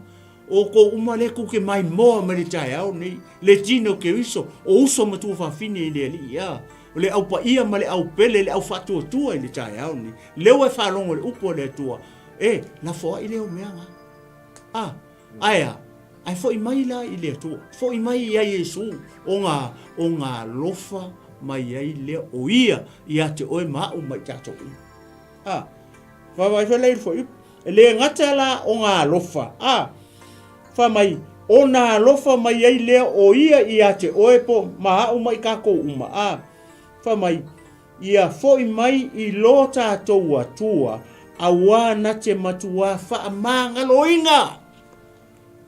outou uma lea tou te maimoa mai le taeao nei, le tino o Keriso, o uso ma tuafafine i le Alii, a, o le au paia ma le au pele, le au faatuatua i le taeao nei, lea ua e faalogo i le upu a le Atua, e, lafoai lea o mea na. A, ae a? Ae foi mai la i le Atua, foi mai ia Iesu, ona, ona alofa mai ai lea o Ia ia te oe ma au ma i tatou uma. A, vaavaai foi la i le fuaiupu. E le gata la ona alofa, a, fai mai, ona alofa mai ai lea o Ia ia te oe po ma au ma i tatou uma, a, fai mai, ia foi mai i lo tatou Atua, auā na te matuā faamagaloina.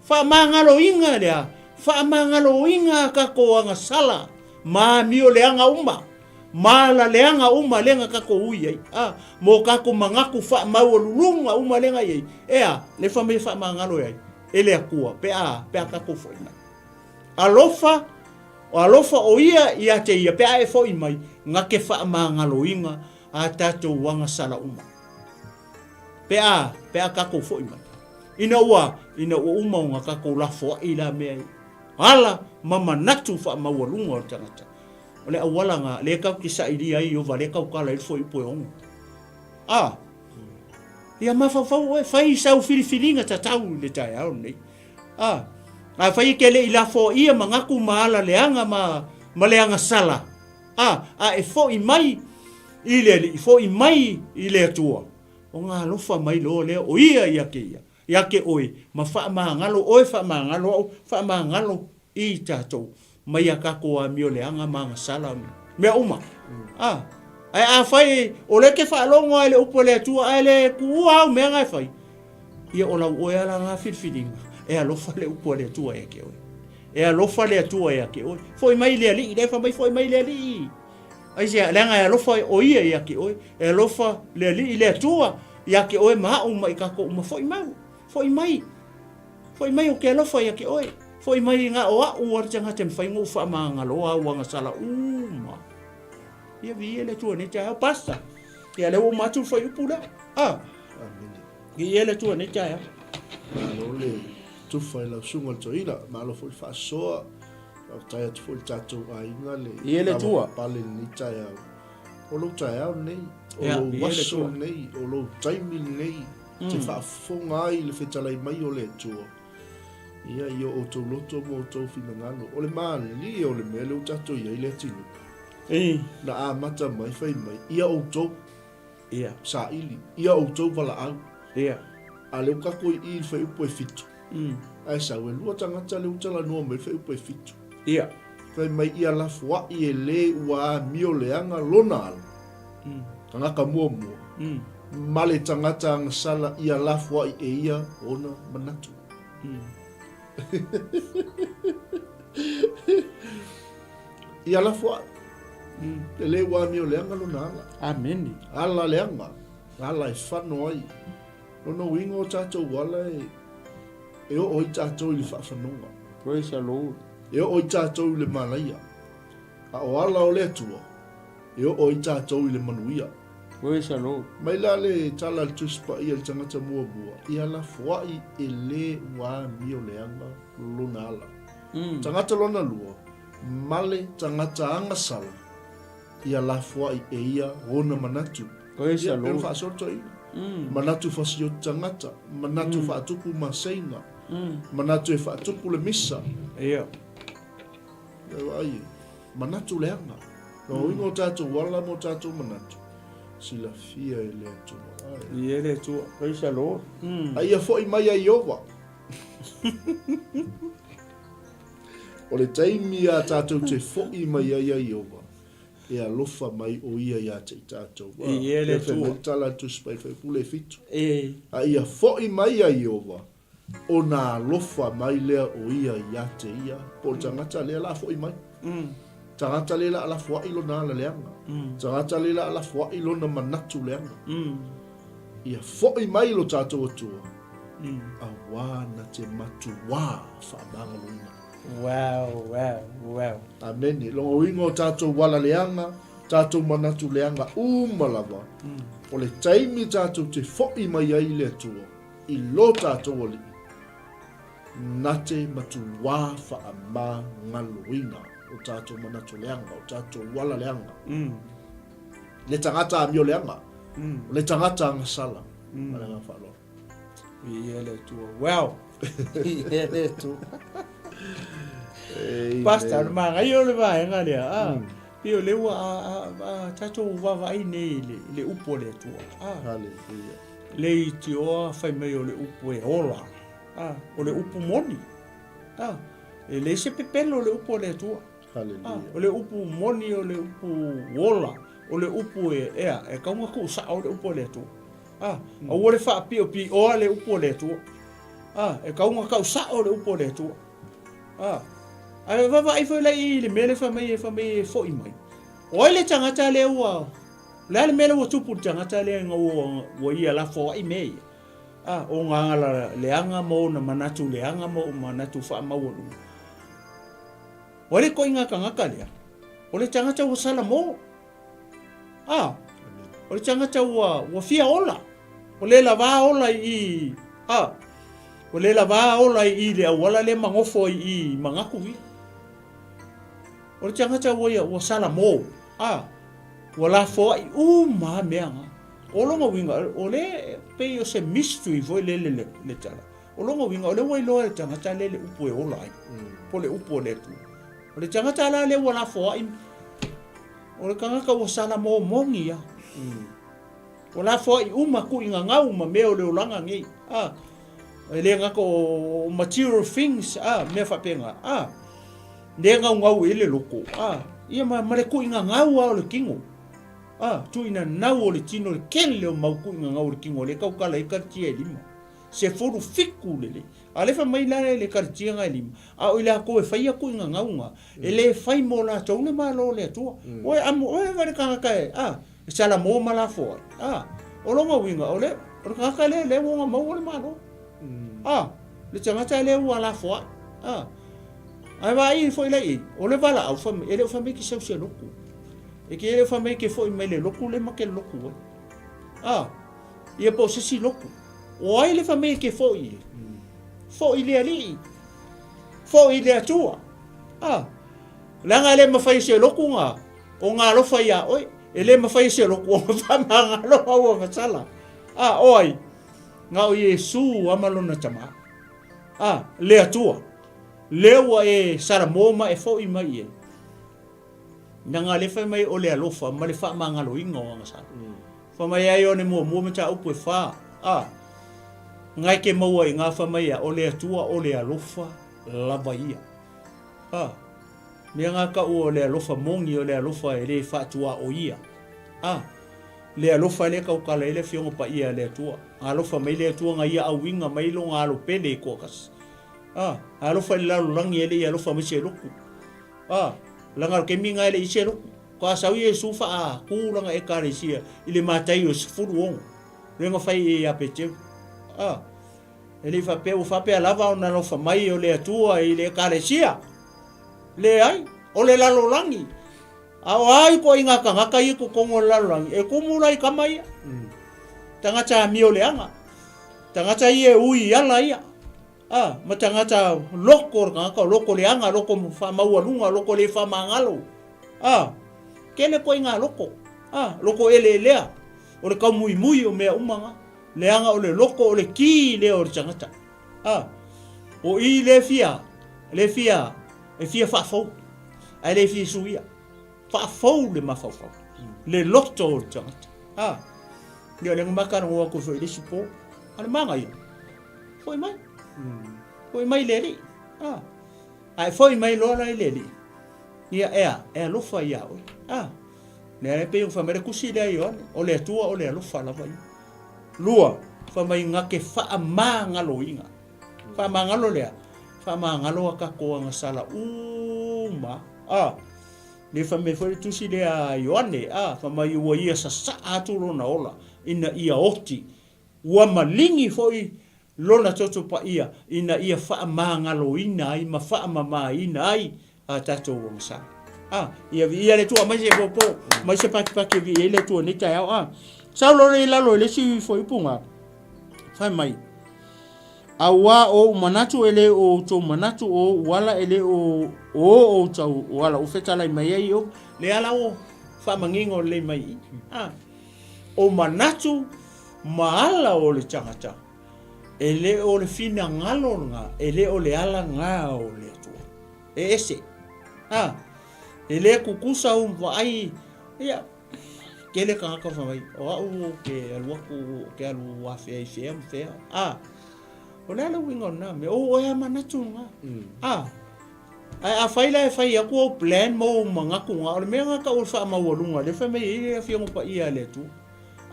Faamagaloina lea, faamagaloina a tatou agasala ma amio leaga uma. Ma ala leaga uma lea na tatou ui ai, a, ma o tatou manatu faamaualuluga uma lea na i ai, e a, lea fai mai e faamagalo e ai? E le Atua, pe a, pe a tatou foi mai. Alofa, o alofa o Ia ia te ia, pe a e foi mai, na te faamagaloina a tatou agasala uma. Pe a, pe a tatou foi mai. Ina ua, ina ua uma ona tatou lafoai la mea ia. Ala ma manatu faamaualuga o le tagata. O le auala na, lea tatou te sailia ai Ieova, lea tautala ai le fuaiupu e 6. A, ia mafaufau oe, fai sau filifiliga tatau i le taeao lenei. A, afai e te le i lafoaia manatu ma ala leaga ma, ma le agasala, a, a e foi mai i le Alii, foi mai i le Atua, ona alofa mai loa lea o Ia ia te ia, ia te oe, ma faamagalo oe, faamagalo au, faamagalo i tatou, mai a tatou amio leaga ma agasala ma mea uma. A, ae afai o lea e te faalogo lava i le upu a le Atua ae le tuua au mea na e fai, ia o lau oe lava la na filifiliga, e alofa le upu a le Atua ia te oe. E alofa le Atua ia te oe. Foi mai i le Alii, lea e fai mai foi mai i le Alii. Aisea, leaga e alofa o Ia ia te oe. E alofa le Alii, le Atua ia te oe ma au ma i tatou uma. Foi mai, foi mai. Foi mai ou te alofa ia te oe. Foi mai na o au a le tagata e mafai ona ou faamagaloa au agasala uma. Ia viia le Atua nei taeao, Pastor. Ia lea ua uma atu le fuaiupu lea. Ah. Amene. Viia le Atua nei taeao. Malo le tufa i lau susuga i le toeaina, malo foi le faasoa. Faafetai atu foi i le tatou aiga le Viia le Atua. pale lenei taeao. O lou taeao lenei, o lou aso lenei, o lou taimi lenei. Te faafofoga ai i le fetalai mai o le Atua, ia, i o outou loto ma outou finagalo. O le malie o le mea lea ua tatou i ai le atinuu. Na amata mai fai mai, ia outou saili, ia outou valaau. A lea ua tatou i i i le fuaiupu e 7. Ae sau, e lua tagata lea ua talanoa mai i le fuaiupu e 7. Fai mai, ia lafoai e le ua amio leaga lona ala. Tagata muamua, ma le tagata agasala ia lafoai e ia ona manatu. Ia lafoai. E le ua amio leaga lona ala. Amene. Ala leaga, ala e fano ai. Lona uiga o tatou ala e, e oo ai tatou i le faafanoga. Praise the Lord. E oo ai tatou i le manaia. A o ala o le Atua, e oo ai tatou i le manuia. Praise the Lord. Mai la le tala a le Tusi Paia i le tagata muamua, ia lafoai e le ua amio leaga lona ala. Tagata lona lua, male tagata agasala, ia lafoai e ia ona manatu. Praise the Ia, pei ona Lord. faasolo toeaina. Manatu fasioti tagata, manatu faatupu maseiga, manatu e faatupu le misa. Ia. E vaai e, manatu leaga. Lona uiga o tatou ala ma o tatou manatu, silafia e le Atua. Ae. Ia le Atua. Praise the Lord. A ia foi mai a Ieova. O le taimi a tatou te foi mai ai a Ieova, e alofa mai o ia ia te i tatou. Ia le Fai mai Atua. le tala a le Tusi Paia Faipule e 7. E. A ia foi mai a Ieova, Ona alofa mai lea o ia ia te ia, po o le tagata lea la foi mai. Tagata lea la lafoai lona ala leaga. Tagata lea la lafoai lona manatu leaga. Ia foi mai lo tatou Atua, auā na te matuā faamagaloina. Wow, wow, wow. Amene. Lona uiga o tatou ala leaga, tatou manatu leaga uma lava, o le taimi tatou te foi mai ai i le Atua, I lo tatou Alii, na te matuā faamagaloina o tatou manatu leaga, o tatou ala leaga. Le tagata amio leaga, o le tagata agasala, ma le agaga faaaloalo. Viia le Atua. Wow! Viia le Atua. Pastor, o le manaia o le vaega lea, a, pei o lea ua a tatou vaavaai nei i le upu a le Atua. Hallelujah. Leitioa fai mai o le upu e ola, a, o le upu moni. A, e leai se pepelo o le upu a le Atua. Hallelujah. A, o le upu moni, o le upu ola, o le upu e, ea, e tatau ona tuusao le upu a le Atua. A, aua le faapiopioa le upu a le Atua. A, e tatau ona tausao le upu a le Atua. A, ae vaavaai foi la i le mea lea fai mai, fai mai e foi mai. O ai le tagata lea ua, o le a le mea lea ua tupu i le tagata lea ina ua, ua ia lafoai mea ia? A, o ona aga leaga ma ona manatu leaga ma ona manatu faamaualuga. O ai le ituaiga tagata lea? O le tagata ua salamo. A, o le tagata ua, ua fia ola. Ua le lavā ola i i, a, ua le lavā ola i i le auala lea ma nofo ai i i manatu ia. O le tagata ua ia, ua salamo, a, ua lafoai uma lava mea na. O lona uiga, o lea e pei o se mystery foi lele le, le tala. O lona uiga, o lea ua iloa e le tagata lea le upu e ola ai, po o le upu a le Atua. O le tagata la lea ua lafoai, o le tagata ua salamo moni ia. Ua lafoai uma tuiga gau ma mea o le olaga nei. A, e le gata o material things, a, mea faapena. A, le gaugau i ai le loto. A, ia ma, ma le tuiga gau lava o le tino. A, tuiga nau o le tino, le tele o mau tuiga gau o le tino, lea e tautala ai kalitia e lima. 17 lelei. A lea fai mai la le kalitia na e lima, a o i latou e faia tuiga gau na, e le fai mo latou le Malo o le Atua. Oe amo, oe vaai le tagata e, a, E salamo ma lafo ai. A, o lona uiga, o le, o le tagata lea, lea ua ona maua le Malo. A, le tagata lea ua lafo ai. A, ae vaai foi la i ai, o le valaau, fai mai, e le o fai mai e te sau i se lotu. E te le o fai mai e te foi mai le lotu lea ma te lotu ai. A, ia po o se isi lotu. O ai le fai mai e te foi i ai? Foi i le Alii. Foi i le Atua. A, leaga e le mafai e se lotu na, Ona alofa iā oe, e le mafai e se lotu ona faamagalo au agasala. A, o ai? Na o Iesu a ma lona Tama. A, le Atua, lea ua e salamo ma e foʻi mai i ai. Leaga lea fai mai o le alofa ma le faamagaloina o agasala. Fai mai ai Ioane muamua mataupu e fa. A, na e ke maua i ngā fai mai ia, o le Atua o le alofa lava ia. A, Mea ngā kaʻu o le alofa moni o le alofa e le faatuaoia. A, le alofa lea tautala ai le Afioga Paia a le Atua. Nga alofa mai le Atua nga ia auiga mai lona alo pele e toatasi. A, alofa i le lalolagi e le i alofa mai se lotu. A, leaga o le taimi nga e le i se lotu. Ka sau Iesu faatū lana Ekalesia i le Mataio 16, lea na fai ai ia Peteru. A, e le i faapea ua faapea lava ona alofa mai o le Atua i le Ekalesia. Leai, o le lalolagi. A o a ituaiga tagata ia i totonu o le lalolagi, e tumu la i tama ia. Tagata amio leaga. Tagata ia e ui i ala ia. A, ma tagata loko o le tagata, o loko leaga, loko faamaualuga, loko le faamagalo. A, tele ituaiga loko. A, loko eleelea. O le taumuimui o mea uma na. Leaga o le loko o le ki lea o le tagata. A, o i le fia, le fia, e fia faafou, ae le fia suia. Faafou le mafaufau, le loto o le tagata. A, ia o lea na matalanoa atu foi i le isi po, a le manaia, foi mai, foi mai i le Alii. A, a e foi mai loa la i le Alii, ia e a, e alofa ia oe. A, lea e pei ona fai mai le tusi lea a Ioane, o le Atua o le alofa lava ia. Lua, fai mai na te faamagaloina. Faamagalo lea, faamagalo a tatou agasala uma. A, le fai mai foi le tusi lea a Ioane, a, fai mai ua ia sasaa atu lona ola ina ia oti. Ua maligi foi Lona toto paia ina ia faamagaloina ai ma faamamaina ai a tatou agasala. A, ia viia le Atua, aumai se popo, aumai se patipati e viia ai le Atua i lenei taeao. A, sau loa lea i lalo i le isi fuaiupu fai mai, Auā o ou manatu e le o outou manatu, o ou ala e le o o outou ala. Ua fetalai mai ai ou, le ala o faamanino lelei mai i i. A, o manatu ma ala o le tagata, E le o le finagalo lena, e le o le ala lena o le Atua. E ese. A, e le tutusa ou vaai, ia, tele tagata fai mai, o au ou te alu atu, ou te alu afea i fea ma fea. A, o le a le uiga o lena mea? O oe a manatu lena. A, ae afai la e fai atu ou plan ma ou manatu na, o le mea lena tau o le faamaualuga, lea fai mai ai le Afioga Paia a le Atua.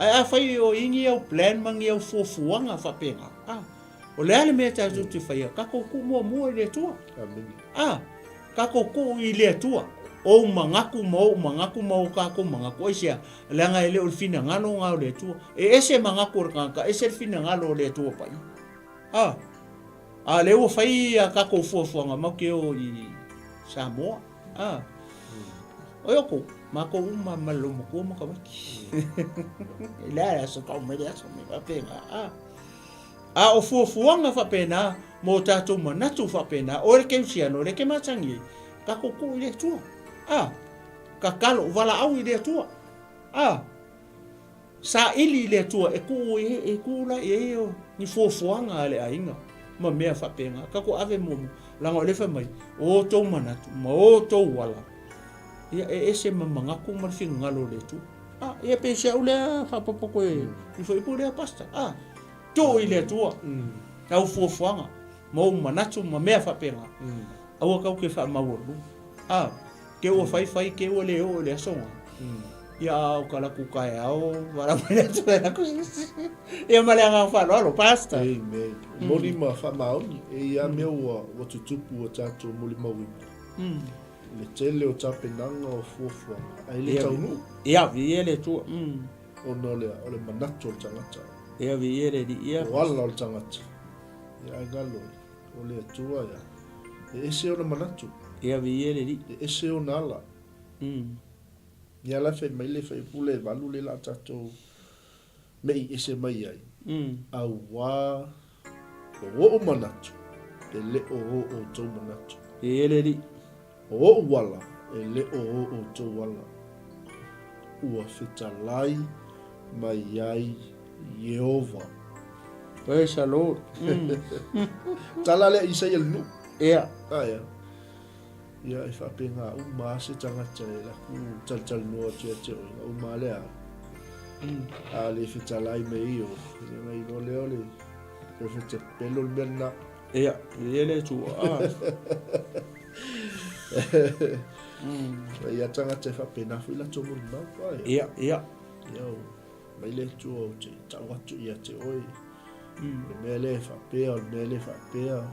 Ae afai o i ni au plan ma ni au fuafuaga faapena, a, o le a le mea tatou te faia? Tatou tuu muamua i le Atua. A, tatou tuu i le Atua. Ou manatu ma o'u manatu ma o tatou manatu. Aisea? Leaga e le o le finagalo lena o le Atua. E ese manatu o le tagata, ese le finagalo o le Atua Paia. A, a lea ua fai a tatou fuafuaga matou te o i Samoa. A, oi outou, matou uma ma le loomatua ma tamaiti. I le a le aso tau mai le aso me faapena. A, a o fuafuaga faapena ma o tatou manatu faapena, oe le kerisiano, lea e te masani ai, tatou tuu i le Atua. A, tatalo, valaau i le Atua. A, saili i le Atua e tuu e tuu la i ai ni fuafuaga a le aiga ma mea faapena. Tatou ave muamua, leaga o lea e fai mai, o outou manatu ma outou ala, ia e ese ma manatu ma le finagalo o le Atua. A, ia pei o si au lea faaopoopo atu i fuaiupu lea Pastor. A, tuu i le Atua au fuafuaga ma ou manatu ma mea faapena. Aua tatou te faamaualuga. A, te ua fai fai te ua le oo i le aso na. Ia a o ka latou taeao valaau mai le Atua e latou Ia ma le agaga faaaloalo, Pastor. Amen. Moni ma faamaoni, e i ai mea ua ua tutupu ua tatou molimauina. Le tele o tapenaga o fuafuaga, ae le taunuu. Ia, viia le Atua. Ona o le o le manatu o le tagata. Ia, viia le Alii. Ia. O ala o le tagata. Ia ae galo. O le Atua ia. E ese ona manatu. Ia viia le Alii. E ese ona ala. Ia la fai mai le fuaiupu lea e 8 lea la a tatou mei ese mai ai. Auā o o'u manatu e le o o outou manatu. Viia le Alii. O o'u ala e le o o outou ala. Ua fetalai mai ai Ieova. Praise the Lord. Tala lea Isaia le nuu. Ia. Ah, ia. Ia, e faapena uma lava se tagata e laku talatalanoa atu ia te oe, na uma lea. A le fetalai mai i o, ia na iloa lea o le perfect pelo le mea lena. Ia, ia le Atua. Ah. Ia tagata e faapena foi latou molimau. Ah, ia. Ia, ia. Ia, Mai le Atua ou te tau atu ia te oe. Mm. O le mea lea e faapea, o le mea lea e faapea.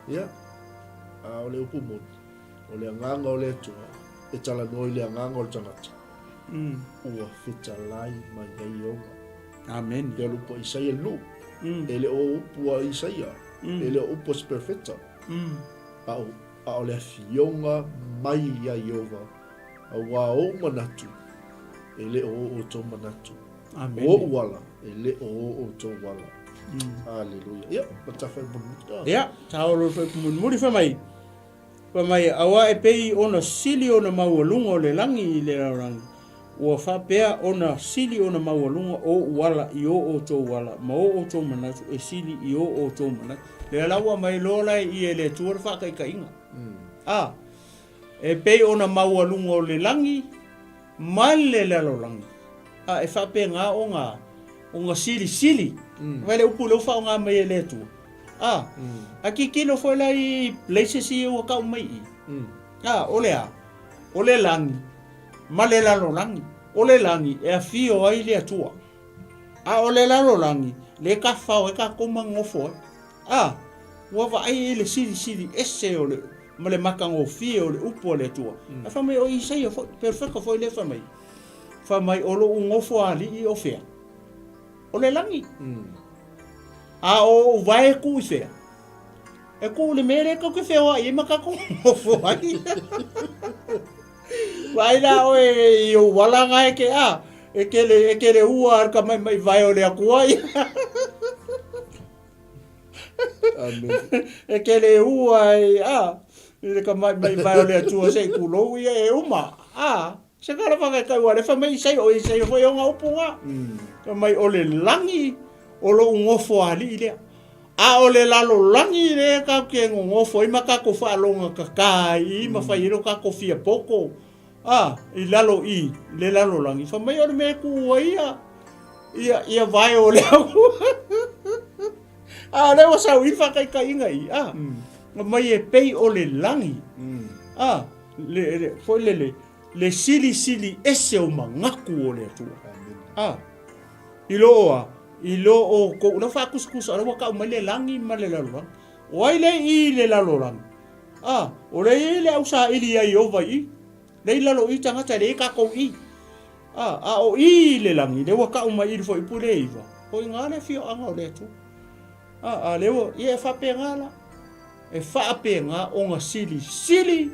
Ia, a o le upu moni, o le agaga o le Atua, e talanoa i le agaga o le tagata. Mm. Ua fetalai mai ai Ieova. Amen. Pei o le upu a Isaia le nuu. Mm. E le o upu a Isaia, mm. e le o upu a se perofeta. Mm. A o, a o le afioga mai ia Ieova, auā ou manatu, E le o o outou manatu. Amene. O o'u ala, e le o o outou ala. Aleluia. Ia, ma ta whai mulimuli. Ia, ta olo whai mulimuli whai mai. Whai mai, auā e pei ona sili ona maualuga o le lagi i le lalolagi, ua faapea ona sili ona maualuga o'u ala i o outou ala, ma o outou manatu e sili i o outou manatu. Lea la ua aumai loa la i e le Atua le faataitaiga. A, e pei ona maualuga o le lagi, Ma le lalolagi, a e faapena ona, ona silisili. Mm. Vai le upu lea ua faaaoga mai e le Atua. A, mm. a tilotilo foi la i places ia ua tau mai i. Mm. A, o le a? O le lagi ma le lalolagi. O le lagi e afio ai le Atua. A o le lalolagi, le tafafao ai tatou ma nonofo ai. A, ua vaai i le silisili ese o le ma le matagofie o le upu a le Atua. Mm. Ae fai mai o Isaia foi, perofeta foi lea fai mai, fai mai o lo'u nofo alii o fea? O le lagi. Mm. A o ou vae tuu i fea? E tuu i le mea lea tou te feoai ai ma tatou nofo ai. Vaai la oe i ou ala na e ke a, e ke le, e ke le ua al ka mai mai vae o le Atua ia. Amen. E ke le ua ai, a, i le ka mai mai vae o le Atua se i kulou ia e uma. A, se kala whaka kai ua le wha mai isai o isai foi o ngā upu ngā. Ka mai o le langi o lo ngofo ali lea. A o le lalolagi lea ka ke ngongofo ai ma kako whaalonga ka kai i ma whai ero kako fia poko. A, i lalo i le lalolagi. Wha mai o le mea ku ua ia, ia, ia vae o le au. A, lea ua sau i whakaikaiga i, a, mm. mai e pei o le langi. Mm. A, le, le, foi le, le, le sili sili ese o mangaku o le Atua. A, i lo oa, i lo o kou, lau whaakusakusa, lau waka mai le langi ma le lalolagi. O ai le i le lalolagi? A, o le i le au saili ai o vai i. Lea i lalo i i tagata e leai tatou i i. A, a o i i le lagi, lea ua tau mai i le fuaiupu lea e 9, o i ina le afioaga o le Atua. A, a lea ua, ia e faapena la. E faapena ona silisili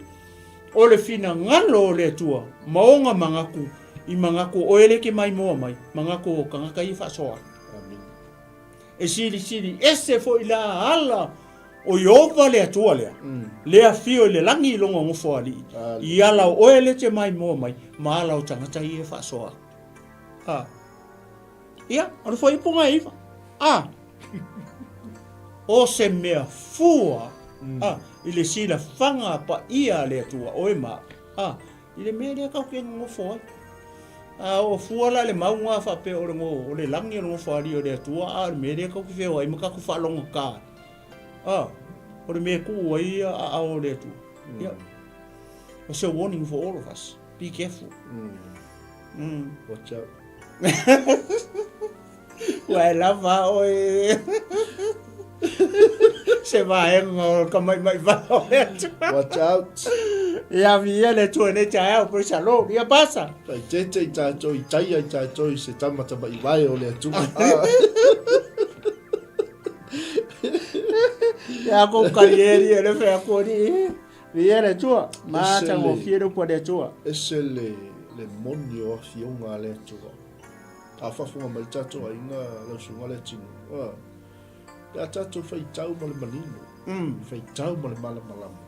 o le finagalo o le Atua ma ona manatu i manatu o oe lea e te maimoa mai, manatu o tagata ia e faasoa ai. E silisili ese foi la ala o Ieova le Atua lea, le afio i le lagi i lona nofoalii, i ala o oe lea e te maimoa mai, ma ala o tagata ia e faasoa atu. A. Ia, o le fuaiupu e 9. A. O se mea fua a, i le silafaga paia a le Atua, oe ma au. A. I le mea lea tatou te nonofo ai. A oo fua la le mauga faapea o le, o le lagi o le nofoalii o le Atua, a o le mea lea tatou te feoai ma tatou faalogogata ai. A, o le mea e tuu ai ia aao o le Atua. Ia, o se warning for all of us. Be careful. Watch out. Ua e lava oe. Se vaega o ka maimai vala o le Atua. Watch out. Ia viia le Atua i lenei taeao, praise the Lord. Ia pasa. Faaeteete i tatou i taia i tatou i se tama tamaivae o le Atua. Ia ko kalieri e le whea kori. Viia le Atua. Matagofie le upu a le Atua. Ese le, le moni o afioga a le Atua. A faafofoga mai le tatou aiga lau susuga Leatinuu, a, pe a tatou faitau ma le manino, faitau ma le malamalama.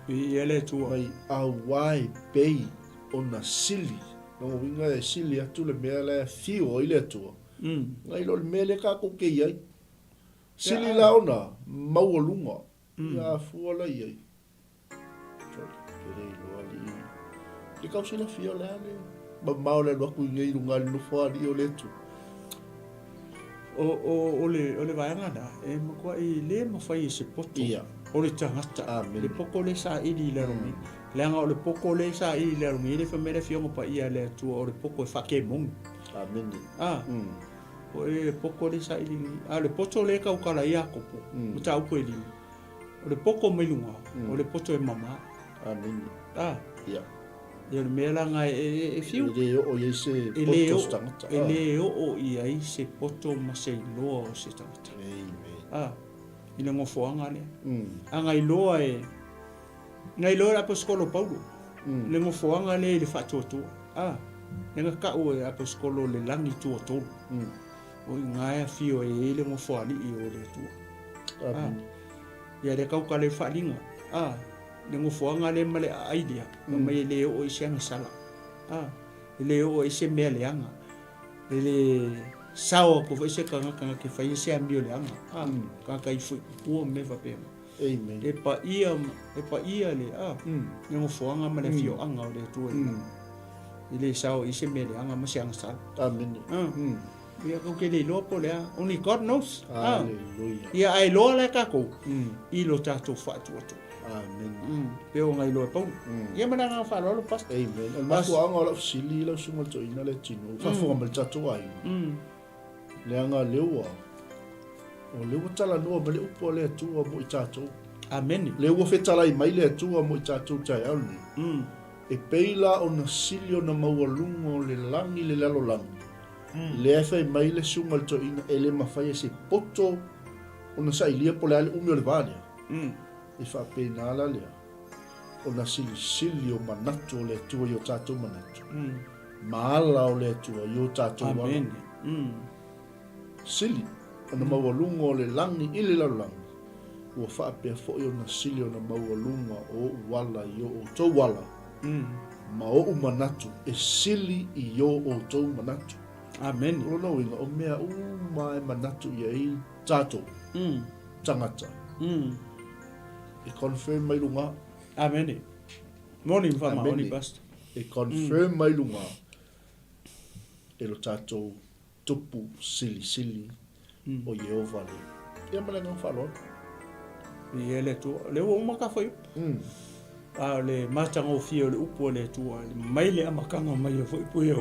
Viia le Atua. Mai auae pei ona sili, lona uiga e sili atu le mea la e afio ai le Atua, nai lo le mea lea tatou te i ai. Sili la ona maualuga, ia afua la i ai. Ke le iloa alii. Ke kau silafia o le a le mamao le alu atu i nei i luga i le nofo alii o le Atua. O, o, o le, o le vaega la, e matuai le mafai e se poto Ia. o le tagata, Amene. le poto lea e saili i lalo nei. Leaga o le poto lea e saili i lalo nei, e le fai mai le Afioga Paia a le Atua o le poto e faakemoni. Amene. A, o le poto lea e saili nei. A o le poto lea e tautala ai Iakopo, mataupu e 5, O le poto mai luga, o le poto e mama. Amene. A. Ia. Ia o le mea la na e, e fiu. E le oo i ai se poto o se tagata. E le oo i ai se poto ma se iloa o se tagata. Amen. A. I le nofoaga lea. A na iloa e, na iloa e le aposetolo Paulo. Le nofoaga lea i le faatuatua. A. Lea na tau e aposetolo le lagi tuatolu. O i ina e afio ai ai le nofoalii o le Atua. A, ia lea tauta le faaaliga. A, le nofoaga lea ma le aai lea, fai mai e le oo i se agasala. A, e le oo ai se mea leaga. E le sao atu foi se tagata na te faia se amio leaga. A, tagata ifo i pupua ma mea faapena. Amen. E paia, e paia le, a, le nofoaga ma le afioaga o le Atua i lagi. E le sao ai se mea leaga ma se agasala. Amene. A. Ia kou te le iloa po o le a. Only God knows. Hallelujah. Ia ae iloa la e tatou i lo tatou faatuatua. Amen. Pei ona iloa e Paulo. Ia ma le agaga faaaloalo Pastor. Amen. O le mafuaaga o lau fesili lau susuga i le toeaina lea Tino, faafofoga mai le tatou aiga. Leaga lea ua o lea ua talanoa mai le upu a le Atua mo i tatou. Amene. Lea ua fetalai mai le Atua mo i tatou i le taeao lenei. E pei la ona sili ona maualuga o le lagi le lalolagi. Lea e fai mai le susuga i le toeaina e le mafai e se poto ona sailia po o le a le umi o le va lea. E faapena la lea ona silisili o manatu o le Atua i o tatou manatu, ma ala o le Atua i o tatou ala. Amene. Sili ona maualuga o le lagi i le lalolagi, ua faapea foi ona sili ona maualuga o ou ala i o outou ala, ma ou manatu e sili i o outou manatu. Amene. O lona uiga, o mea uma e manatu i ai tatou, tagata, e confirm mai luga. Amene. Moni ma faamaoni, Pastor. E confirm mai luga e lo tatou Tupu silisili o Ieova le. Ia ma le agaga faaaloalo. Viia le Atua. O lea ua uma ka fuaiupu. A o le matagofie o le upu a le Atua, mai le amataga mai o fuaiupu e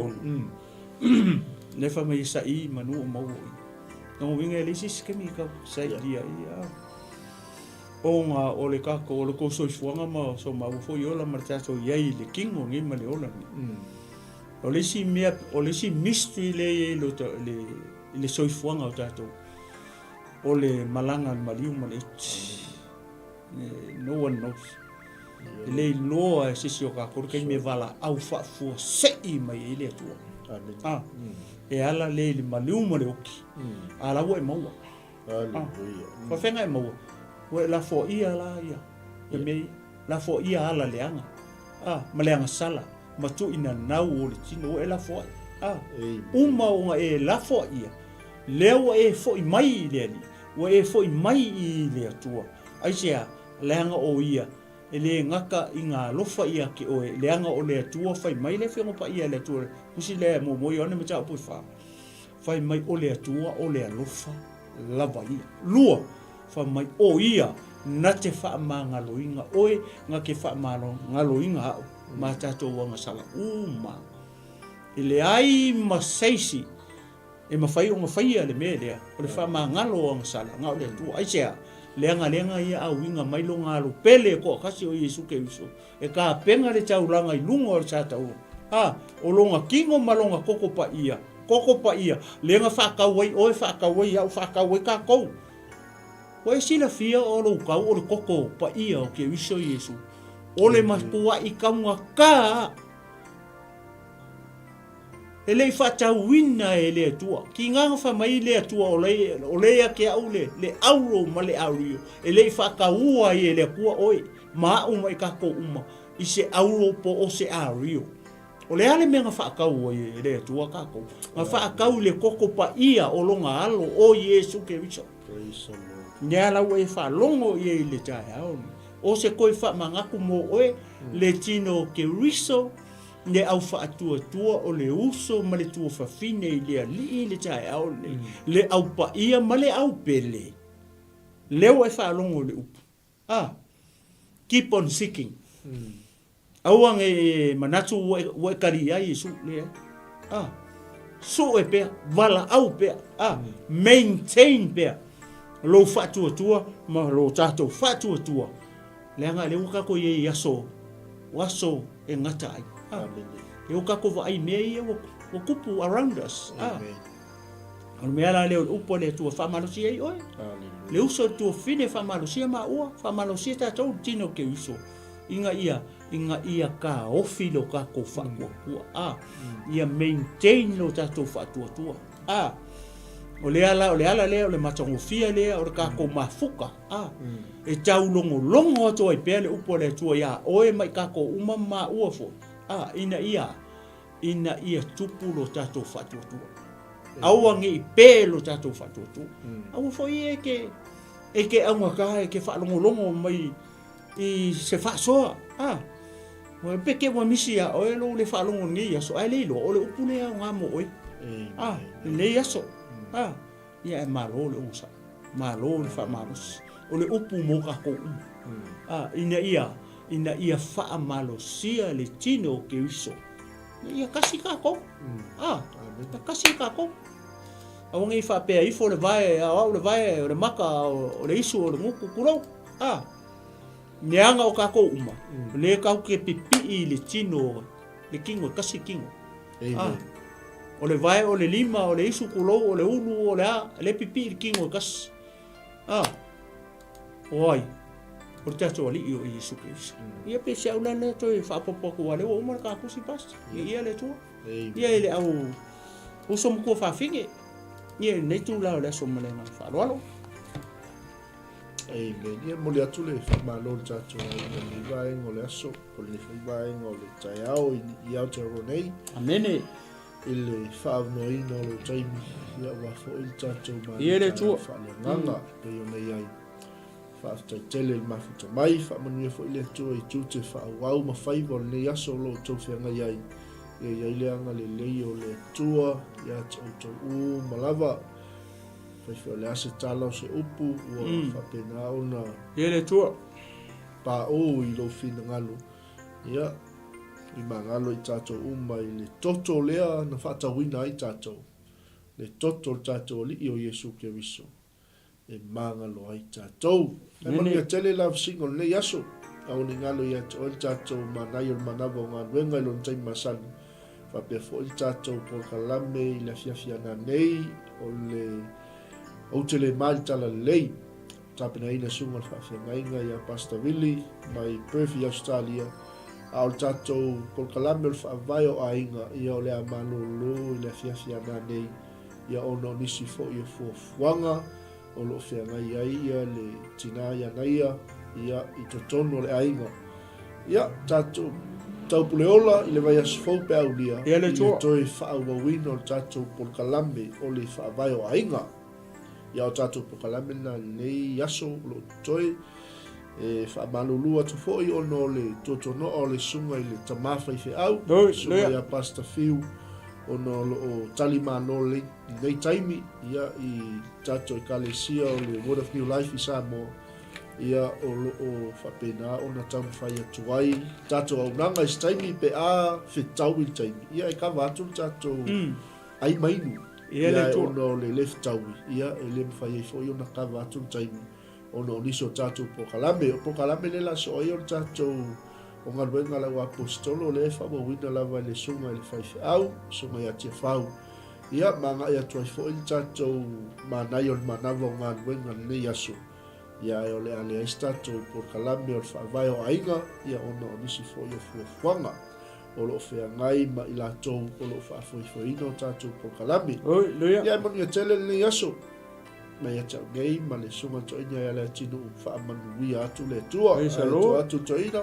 6. Lea fai mai e sa'i manu o maua o i. Lona uiga e leai se isi taimi e tau sailia ai. Ona o le tatou, o le tou soifuaga ma so maua foi ola ma le tatou i ai i le tino nei ma le ola nei. O le isi mea, o le isi mystery lea e i ai i le soifuaga o tatou, o le malaga a le maliu ma le iti. No one knows. E le iloa e se isi o tatou le taimi e valaau faafuasei mai ai le Atua. Ah, e ala lea i le maliu ma le oti, a la ua e maua. Aleluia. Faafegai e maua. Ua e lafoaia la ia. Ia mea ia. Lafoaia ala leaga. Ah, ma le agasala. Ma tuuina nau o le tino. Ua e lafoai. Ah, uma ona e lafoaia. Lea ua e foi mai i le Alii. Ua e foi mai i le Atua. Aisea? Leaga o Ia e le gata i ga alofa ia te oe, leaga o le Atua fai mai le Afioga Paia e le Atua, tusi lea muamua Ioane mataupu e fa. Fai mai o le Atua o le alofa lava ia. Lua, fai mai o Ia na te faamagaloina oe, na te faamagaloina a'u ma tatou agasala uma. E leai ma seisi e mafai ona faia le mea lea o le faamagalo o agasala, na o le Atua. Aisea? Leaga leaga ia auiga mai lona alo pele e toatasi o Iesu Keriso E tapena le taulaga i luga o le sataua, a, o lona tino ma lona toto paia, toto paia, lea na faatau ai oe, faatau ai au, faatau ai tatou. Ua e silafia o lou tau o le toto paia o Keriso Iesu, o le matuaʻi taugata. E le i faatauina e le Atua. Kiga na fai mai le Atua o le, o le ia te a'u le, le auro ma le aurio. E le i faataua ai e le Atua oe, ma a'u ma i tatou uma, i se auro po o se aurio. O le a le mea na faatau ai e le Atua tatou? Na faatau i le toto paia o Lona Alo, o Iesu Keriso. Mea la ua e faalogo i ai i le taeao lenei. O se toe faamanatu mo oe, le tino o Keriso, Le au faatuatua o le uso ma le tuafafine i le alii i le taeao lenei, le au paia ma le au pele. Lea ua e faalogo i le upu, a, keep on seeking. Aua ne i e manatu ua e kali ai Iesu, leai. A, sue pea, valaau pea, a, maintain pea lou faatuatua ma lo tatou faatuatua. Leaga lea ua tatou i ai i aso, o aso e gata ai. Ah, lea ua tatou vaai i mea ia ua, ua tupu around us. Ah, o le mea la lea o le upu a le Atua faamalosia ai oe. Le uso i le tuafafine faamalosia maua, faamalosia tatou le tino o Keriso ina ia, ina ia taofi lo tatou faatuatua. Ah, ia maintain lo tatou faatuatua. Ah, o le ala, o le ala lea, o le matagofie lea, o le tatou mafuta. A, e taulogologo atu ai pea le upu a le Atua iā oe ma i tatou uma ma maua foi, a, ina ia, ina ia tupu lo tatou faatuatua. Aua ne i pē lo tatou faatuatua. Aua foi e te, e te augata, e te faalogologo mai i se faasoa, a, pe te ua misi iā oe lou le faalogo i lenei aso, ae le iloa, o le upu lea e aoga mo oe, a, i lenei aso, a. Ia ae malo le onosai, malo le faamalosi. O le upu mo tatou uma. A, ina ia, ina ia faamalosia le tino o Keriso. Ina ia kasi tatou. A, ia kasi tatou. Aua ne i faapea ifo le vae, a o au le vae, o le maka, o le isu, o le gutu, tulou. A, leaga o tatou uma, o lea tatou te pipii i le tino, le tino, e kasi le tino. Ah, o le vae, o le lima, o le isu, tulou, o le ulu, o le a, le pipii i le tino e kasi. Ah, o ai? O le tatou Alii o Iesu Keriso. Ia pe se au la lea toe faaopoopo atu aua lea ua uma le tatou pastor. Ia ia le Atua. Ia i le au uso matua fafine. Ia i lenei itula o le aso ma le agaga faaaloalo. Amen. Ia momoli atu le faamalo i le tatou aiga i lenei vaega o le aso, po o lenei foi vaega o le taeao i, i Aotearoa nei. Amene. I le faaavanoaina o lou taimi, ia aua foi le tatou Ia le Atua. faaleagaga mm. pei ona i ai. Faafetai tele i le mafuta mai, faamanuia foi le Atua i tiute faaauau ma faiva o lenei aso o lo outou feagai ai. Ia i ai le agalelei o le Atua ia te outou uma lava. Fai foi o le a se tala o se upu ua faapena ona. Ia le Atua. Paʻū i lou finagalo. Ia, i magalo i tatou uma i le toto lea na faatauina ai tatou, le toto o le tatou Alii o Iesu Keriso. E magalo ai tatou. Ae manuia tele la fesiga o lenei aso. Aua ne i galo ia te oe le tatou manaia o le manava o galuega i lona taimi masani, faapea foi le tatou polokalame i le afiafi ananei o le Ou te le ma i le Talalelei. Tapenaina susuga le faafeagaiga ia Pastor Willie mai Perth i Ausetalia, a o le tatou polokalame o le Faavae o Aiga ia o le a malolo i le afiafi ananei. ia ona o nisi foi o fuafuaga o lo o feagai ai ia le tina ia Naia ia i totonu o le aiga. Ia, tatou taupuleola i le vaiaso fou pe aulia i le toe faaauauina o le tatou polokalame o le Faavae o Aiga. Ia o tatou polokalame lena i lenei aso o lo o totoe. E faamalulu atu foi ona o le tuatuanoa o le susuga i le tama faifeau, le susuga ia Pastor Fiu, ona o lo o tali malo i lenei taimi ia, i tatou ekalesia o le Word of New Life i Samoa, ia o lo o faapena ona taumafai atu ai tatou auaunaga i se taimi pe a fetau i le taimi, ia e kava atu le tatou ai ma inu. Ia, ae ona o le le fetaui, ia e le mafai ai foi ona kava atu le taimi ona o nisi o tatou polokalame. O polokalame lea la soo ai o le tatou o galuega a lau aposetolo lea e faaauauina lava e le susuga i le faifeau, susuga ia Tiafau. Ia, ma agai atu ai foi le tatou manaia o le manava o galuega i lenei aso. Ia, ae o le a leai se tatou polokalame o le faavae o aiga, ia ona o nisi foi o fuafuaga o lo o feagai ma i latou o lo o faafoefoeina o tatou polokalame. Ia, e manuia tele lenei aso. Mai ia te au nei ma le susuga toeaina ia Leatinuu, faamanuia atu le Atua. Praise the Lord. Atu toeaina,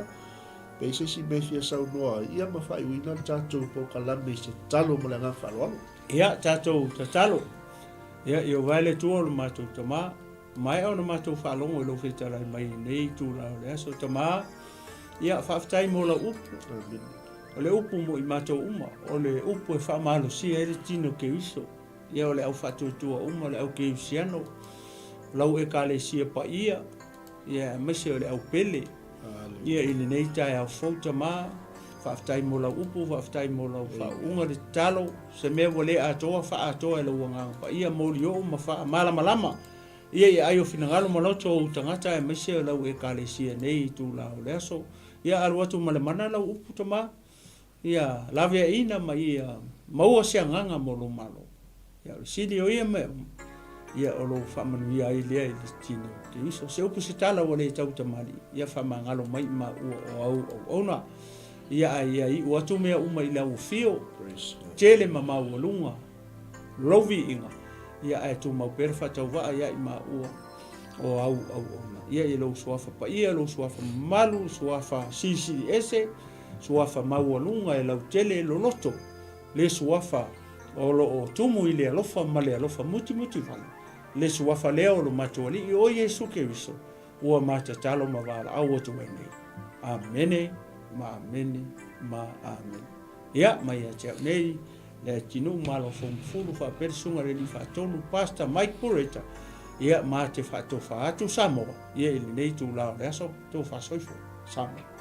pe i se isi mea e fia saunoa ai, ia ma faaiuina le tatou polokalame i se tatalo ma le agaga faaaloalo. Ia, tatou tatalo. Ia, Ieova e le Atua o lo matou Tama, maea ona matou faalogo i lou fetalai mai i lenei itula o le aso. Tama, ia, faafetai mo lau upu. Amen. O le upu mo i matou uma, o le upu e faamalosia ai le tino Keriso. Ia o le au faatuatua uma, o le au keusiano, o lau Ekalesia paia, ia aemaise o le au pele. Ia i lenei taeao fou Tama, faafetai mo lau upu, faafetai mo lau faauuga le tatalo, se mea ua le atoa, faaatoa e lou Agaga Paia, molioo ma faamalamalama ia i aai o finagalo ma loto o ou tagata aemaise o lau Ekalesia nei i itula o le aso. Ia alu atu ma le mana lau upu Tama, Ia laveaiina ma ia maua se agaga mo lou Malo. Ia o le sili o ia mea uma, ia o lou faamanuia ai lea i le tino o Keriso. Se upu se tala ua le tau tamalii, ia faamagalo mai i maua o au auauna. Ia ae ia iu atu mea uma i le auofio, tele ma maualuga lou viiga, ia ae tumau pea le faatauvaa ia i maua o au auauna. Ia i lou suafa paia, lou suafa mamalu, suafa silisili ese, Suafa maualuga e lautele e loloto, le suafa o lo o tumu i le alofa ma le alofa mutimutivai, le suafa lea o lo matou Alii o Iesu Keriso, ua matatalo ma valaau atu ai nei. Amene, ma amene, ma amene. Ia, mai ia te au nei, le atinuu malo fomufulu faapea le susuga i le Alii Faatonu, Pastor Mike Bureta, ia, ma te faatofa atu Samoa, ia i lenei itula o le aso, tofa soifua. Samoa.